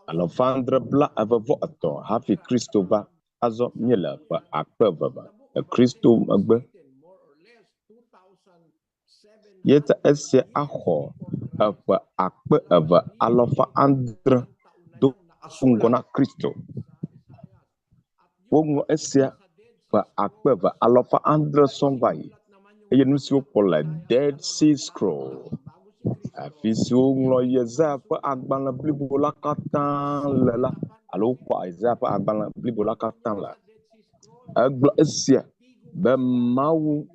alafa adre bla eve vɔ etɔ̃ hafi Kristo va. Azɔ míele ƒe akpe eve me le Kristo megbe. Ye ta esia axɔ eƒe akpe eve alafa adre do ŋgɔ na Kristo. Woŋlɔ esia ƒe akpe eve alafa adre sɔŋ va yi eye nu si wokpɔ le Dead Sea Scroll, afi si woŋlɔ Yesaya ƒe agbalẽ blibo la katã le la, alo wokpɔ Yesaya ƒe agbalẽ blibo la katã le. Egblɔ esia be Mawu,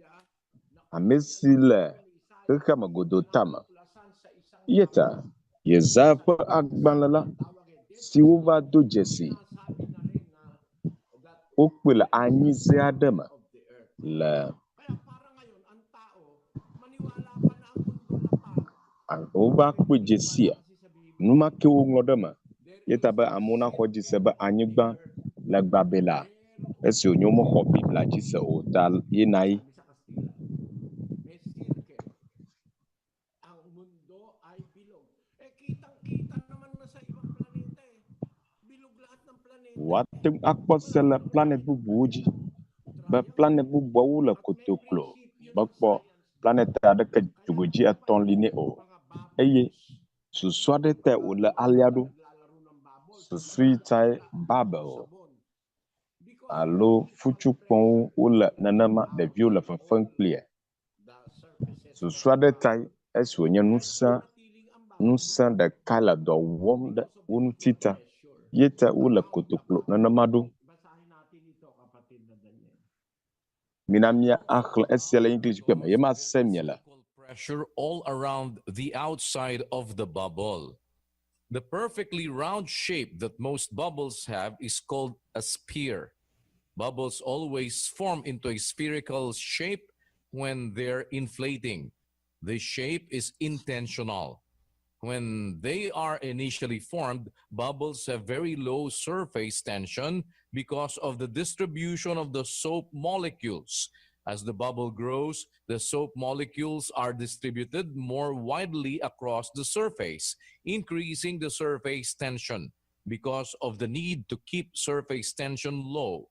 ame si le xexea me godoo tame. Eya ta Yesaya ƒe agbalẽ la si wova do dzesi, wokpɔe le anyize aɖe me le wova kpɔe dzesia, nu ma ke woŋlɔ ɖe eme. Eya ta be amewo naxɔ edzi se be anyigba le gbabɛ la, esi wònye womexɔ Biblia dzi se o ta ye na ye. Woate ŋu akpɔ se le planet bubuwo dzi be planet bubuawo le kotoklo mekpɔ planet aɖeke dzogoedzi etɔ̃ li nɛ o eye susu aɖe tae wòle alea ɖo. Susu yi tae Babel alo futsukpɔwo wole nenema ɖeviwo le fefem kplie. Susu aɖe tae esi wònye ŋusẽ ŋusẽ ɖeka le dɔ wɔm ɖe wo ŋuti ta ye ta wole kotoklo nenema ɖo. Mina mía axlẽ esia le English gbe me ye mase miele. Pressure all around the outside of the bubble. The perfectly round shape that most bubbles have is called a sphere. Bubbles always form into a spherical shape when they're inflating. This shape is intentional. When they are initially formed, bubbles have very low surface tension because of the distribution of the soap molecules. As the bubble grows, the soap molecules are distributed more widely across the surface, increasing the surface tension because of the need to keep surface tension low.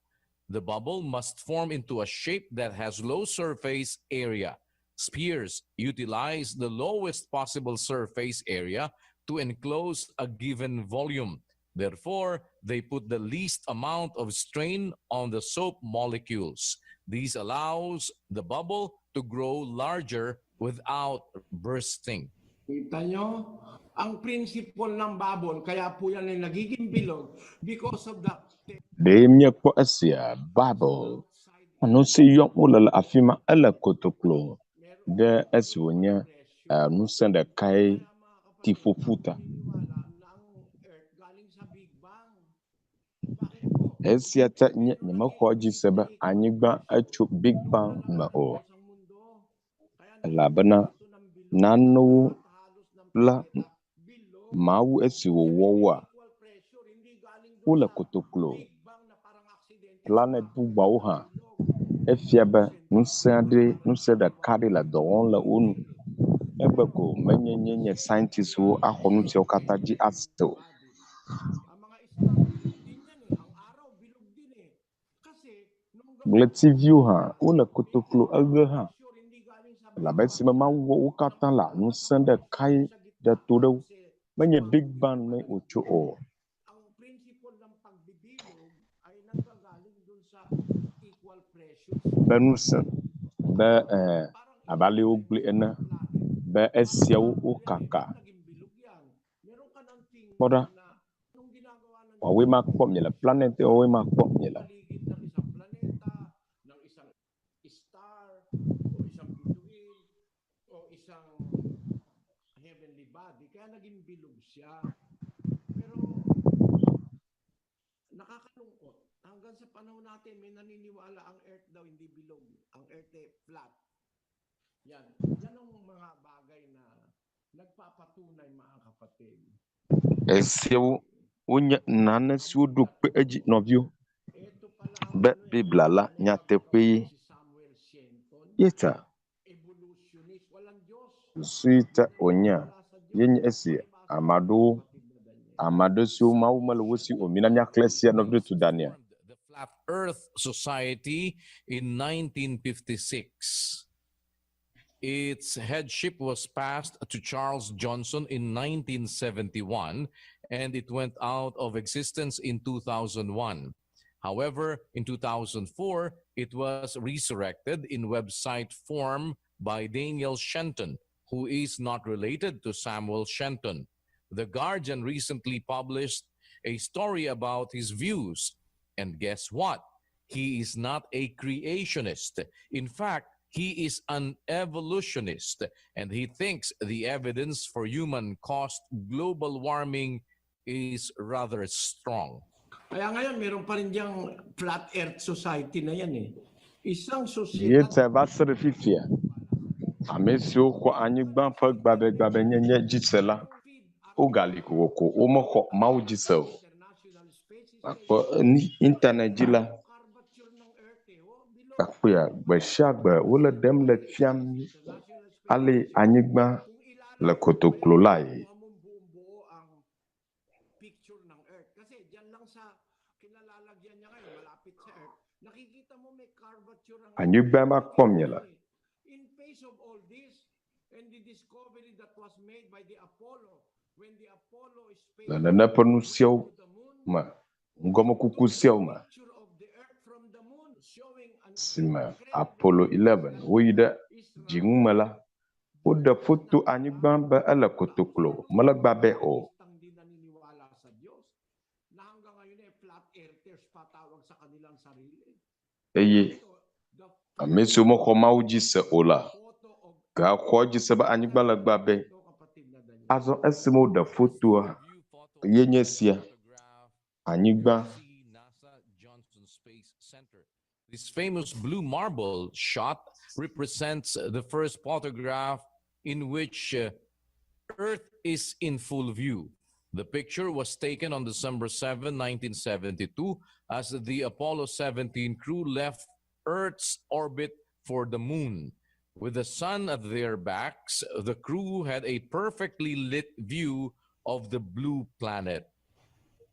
The bubble must form into a shape that has low surface area. Spheres utilize the lowest possible surface area to enclose a given volume. Therefore, they put the least amount of strain on the soap molecules. This allows the bubble to grow larger without bursting. Kita nyo? Ang principle ng bubble, kaya po yan ay nagiging bilog because of the Ɖe míekpɔ esia Babel, nu si yɔm wole le afi ma ele kotoklo ɖe esi wònye eh, ŋusẽ ɖekae ti ƒoƒu ta. Esia ta nye nyemexɔ edzi se be anyigba etso Big Bang me o elabena nanewo la Mawu esi wòwɔ woa, wole kotoklo. Planet bubuawo hã efia be ŋusẽ aɖe ŋusẽ ɖeka aɖe le dɔ wɔm le wo nu. Egbe ko menye nye nye scientistwo axɔ nu siawo katã dzi ase o. Ɣletiviwo hã wole kotoklo eɣe hã elabe esime Mawu wɔ wo katã la, ŋusẽ ɖekae ɖe to ɖe wo. Menye Big Bang mee wòtso o. Be ŋusẽ be eh, abe ale wogblɔe ene be esiawo wokaka. Kpɔ ɖa, woawoe ma kpɔ miele planet woawoe ma kpɔ miele. Nakakalungkot. Hanggang sa panahon natin, may naniniwala ang earth daw hindi bilog. Ang earth eh, flat. Yan. Yan ang mga bagay na nagpapatunay mga kapatid. Esiawo wonye nane siwo ɖo kpe edzi nɔviwo be Biblia la nyateƒee. Ye ta susu yi ta wònye ye nye esi ame aɖewo ame aɖe siwo Mawu mele wo si o. Mina míaxlẽ esia nɔvi ɖe tu Daniel. The Flat Earth Society in 1956. Its headship was passed to Charles Johnson in 1971 and it went out of existence in 2001. However, in 2004, it was resurrected in website form by Daniel Shenton, who is not related to Samuel Shenton. The Guardian recently published a story about his views. And guess what? He is not a creationist. In fact, he is an evolutionist, and he thinks the evidence for human caused global warming is rather strong. Kaya ngayon, meron pa rin diyang Flat Earth Society na yan eh. Isang sosyedad Míedze va se ɖe fifia. Ame siwo xɔ anyigba ƒe gbabɛgbabɛnyenye dzi se la, wogali kokoko womexɔ Mawu dzi se o. Akpɔ ni internet dzi la, akpɔea gbe sia gbe wole ɖem le fiam mí ale anyigba le kotoklo lae. picture ng Earth. Kasi dyan lang sa kinalalagyan niya ngayon, malapit sa Earth, nakikita mo may curvature ang Anyigba ma kpɔm míele. In face of all this, and the discovery that was made by the Apollo, when the Apollo space Le nene ƒe nu siawo me, ŋgɔmekuku siawo me, si me Apollo 11 woyi ɖe dziŋume la, woɖe foto anyigba be ele kotoklo, mele gbabɛ o. Ang di naniniwala sa Diyos, na hanggang ngayon eh, flat earthers pa tawag sa kanilang sarili. Eye ame siwo mexɔ Mawu dzi se o la, gaxɔ edzi se be anyigba le gbabɛ. Azɔ esime woɖe fotoa, ye nye esia, anyigba This famous blue marble shot represents the first photograph in which Earth is in full view. The picture was taken on December 7, 1972, as the Apollo 17 crew left Earth's orbit for the moon. With the sun at their backs, the crew had a perfectly lit view of the blue planet.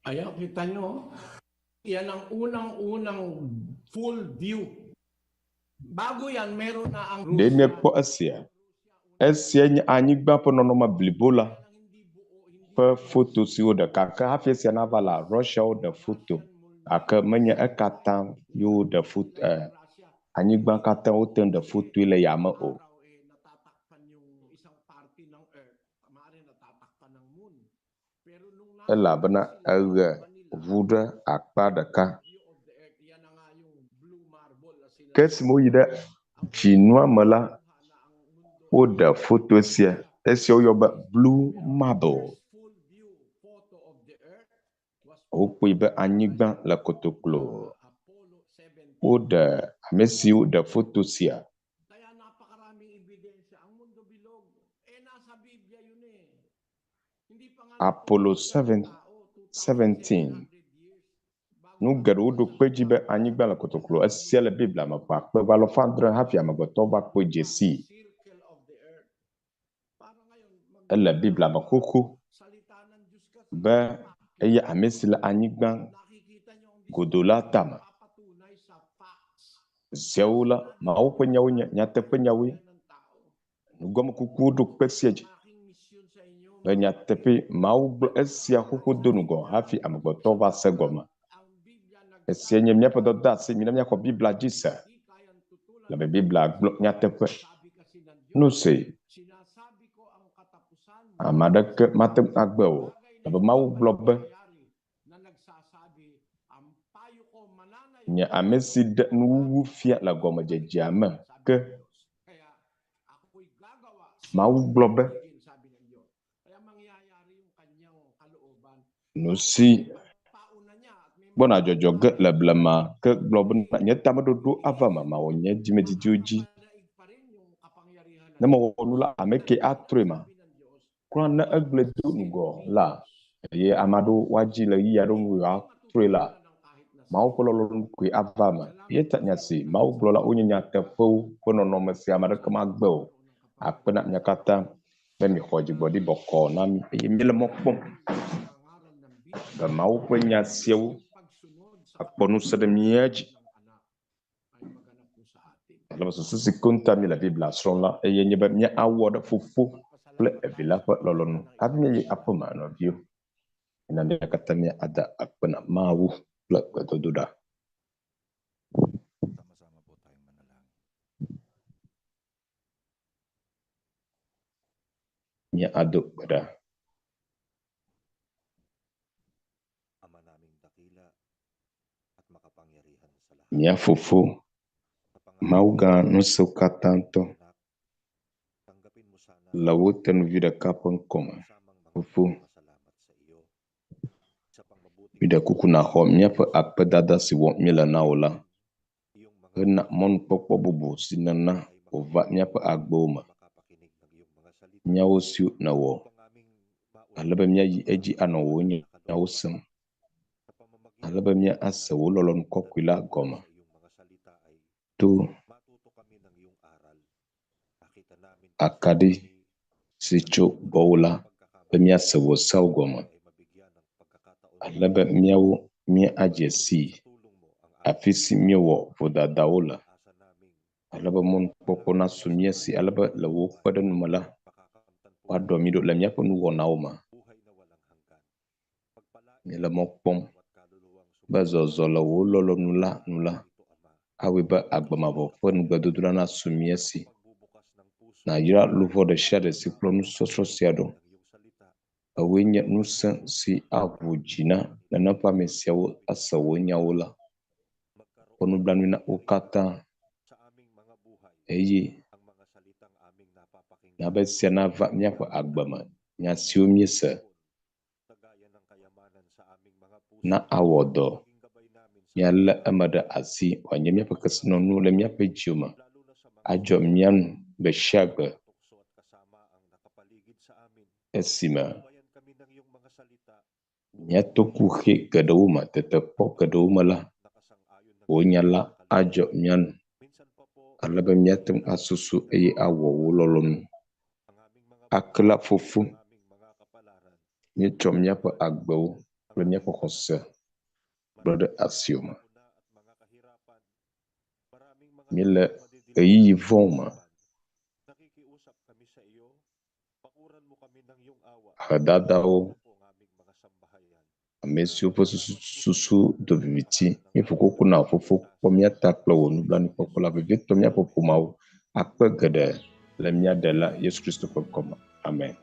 Ayan, kita nyo. Yan ang unang-unang full view. Bago yan, meron na ang Ɖe míekpɔ esia? Esia nye anyigba ƒe nɔnɔme blibo la ƒe foto si woɖe gake hafi esia nava la, Russia woɖe foto gake menye ekatã ye woɖe foto e anyigba katã wote ŋu ɖe fotoe le yame o. Isang parte ng Earth, maaaring natatakpan ng moon. Pero nung Elabena eɣe ʋu ɖe akpa ɖeka. Ke esime woyi ɖe dzinua me la, woɖe foto sia, esia woyɔ be blue marble. Wokpɔe be anyigba le kotoklo. Woɖe ame siwo ɖe foto sia. Kaya napakaraming ebidensya. Ang mundo bilog, eh nasa Biblia yun eh. Hindi pa nga Apollo 7, 17. Nu geɖewo ɖo kpe edzi be anyigba le kotoklo. Esia le Biblia me ƒe akpe eve alafa adre hafi amegbetɔ va kpɔe dze sii. circle of the earth. Para ngayon, mag- Ele Biblia me xoxo salita ng Diyos kasi be eye ame si le anyigba nakikita niyo ang godo la tame. papatunay sa facts Ziawo la, Mawu ƒe nyawo nye nyateƒe nyawoe. Nugɔmekukuwo ɖo kpe sia dzi aking misyon sa inyo. be nyateƒe Mawu gblɔ esia xoxo do ŋgɔ hafi amegbetɔ va se gɔme. Ang Biblia Esia nye míaƒe dɔdeasi, mina míaxɔ Biblia dzi se. nagdi kayang tutulan Elabe Biblia gblɔ nyateƒe. sabi kasi ng Diyos. Nu si Sinasabi ko ang katapusan ame aɖeke mate ŋu agbe o. Elabe Mawu gblɔ be na nagsasabi, ang payo ko mananay nye ame si ɖe nuwuwu fia le gɔmedzedzea me ke Kaya ako'y gagawa Mawu gblɔ be din, sabi ng Diyos. Kaya mangyayari yung kanyang kalooban. nu si Pauna niya at may gbɔna dzɔdzɔ ge le blema ke gblɔ bena nye tameɖoɖo ava eme mawɔ nye dzimedidiwo dzi. naig pa rin yung kapangyarihan ng Ne mewɔ nu la, ame ke atrɔe ma. Kura ne egblɔe do ŋgɔ la eye ame aɖewo woadzi le ɣeyiɣi aɖewo ŋu yewoatrɔe la, Mawu ƒe lɔlɔ̃nu koe ava eme. Ye ta nya si Mawu gblɔ la wonye nyateƒewo ƒe nɔnɔme si ame aɖeke magbe o. Akpe na mia katã be mixɔ dzigbɔɖi bɔkɔɔ na mí eye míele mɔ kpɔm be Mawu ƒe nya siawo akpɔ ŋusẽ ɖe mía dzi. Ale be susu si koŋ ta míele Biblia srɔ̃m la eye nye be míawɔ ɖe Fofo kple Evi la ƒe lɔlɔ̃nu hafi míayi aƒeme nɔviwo. Mina mía katã míada akpe na Mawu kple gbedodoɖa. Míado gbe ɖa. Mía Fofo, Mawu gã ŋusẽkatãtɔ, le wò tenuvi ɖeka ƒe ŋkɔme, Fofo, míɖe kuku nàxɔ míaƒe akpedada si wɔm míele na wò la hena mɔnukpɔkpɔ bubu si nèna wòva míaƒe agbewo me, míawo siwo nèwɔ ale be míayi edzi anɔ wò nyawo sem, ale be míase wò lɔlɔ̃nu kɔkɔe la gɔme to akaɖi si tso gbɔwò la be míase wò seawo gɔme, ale be míawo míadze sii afi si míewɔ vodadawo le, ale be mɔnukpɔkpɔ nasu mía si ale be le wò kpeɖeŋu me la, woaɖɔ mí ɖo le míaƒe nuwɔnawo me. Míele mɔ kpɔm be zɔzɔ le wò lɔlɔ̃nu la nu la awɔe be agbe mavɔ ƒe ŋugbedodo la nasu mía si. Nàyra luʋɔ ɖe sia ɖe si kplɔ nusɔsrɔ̃ sia ɖo. Ewoe nye ŋusẽ si aʋu dzi na nenem ƒe ame siawo ase wò nyawo la. Kpɔ nublanui na wo katã eye na be esia nava míaƒe agbe me. Nya siwo míese na awɔ dɔ míalé eme ɖe asi wòanye míaƒe kesinɔnu le míaƒe dziwo me. Adzɔ mía nu gbe sia gbe esime míato kuxi geɖewo me, tetekpɔ geɖewo me la, wò nya la adzɔ mía nu ale be míate ŋu asusu eye awɔ wò lɔlɔ̃nu. Akela Fofo, míetsɔ míaƒe agbewo kple míaƒe xɔse gblɔ ɖe asiwò me. Míele ɣeyiɣi vɔ̃wo me. Ahedadawo, ame siwo ƒe susu do viviti, míeƒo koko na wò Fofo, kpɔ mía ta kple wò nublanuikpɔkpɔ la, vevietɔ míaƒe ƒomeawo akpe geɖe le mía Ɖela Yesu Kristo ƒe ŋkɔ me. Amen.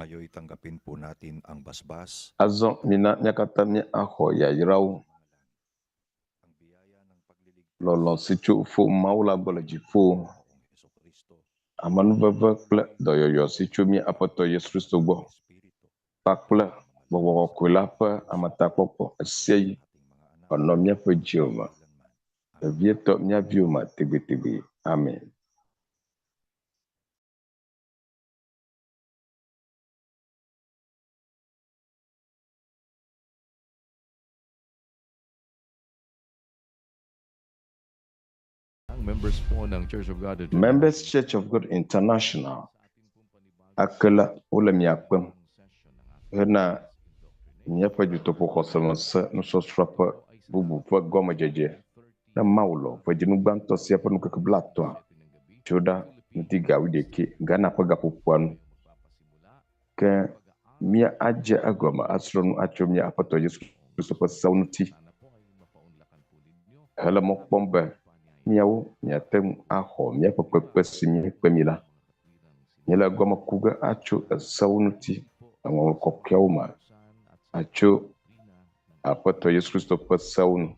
Ngayoy tanggapin po natin ang basbas. Azɔ mina mía katã míaxɔ yayrawo. Lɔlɔ̃ si tso Fofo Mawu la gbɔ le dziƒo, amenuveve kple dɔyɔyɔ si tso mía Aƒetɔ Yesu Kristo gbɔ, kpakple Gbɔgbɔ Kɔkɔe la ƒe ametakpɔkpɔ ɣesiaɣi wòanɔ míaƒe dziwo me, vevietɔ mía viwo me tegbetegbe. Amen. Ang members po ng Church of God International. Members Church of God International ake la wole mia kpem hena míaƒe dutoƒo xɔsemese nusɔsrɔ̃ ƒe bubu ƒe gɔmedzedze ne Mawu lɔ̃ ƒe dzinu gbãtɔ sia ƒe ŋkeke blaetɔ̃a tso ɖa ŋdi ga wuiɖekɛ Ghana ƒe gaƒoƒoa nu. Ke míadze egɔme asrɔ̃ nu atso mía Aƒetɔ Yesu Kristo ƒe sewo ŋuti hele mɔ kpɔm be míawo míate ŋu axɔ míaƒe kpekpe si míekpe mi la. Míele egɔme ku ge atso esewo ŋuti le ŋɔŋlɔ kɔkɔeawo me atso Aƒetɔ Yesu Kristo ƒe sewo nu.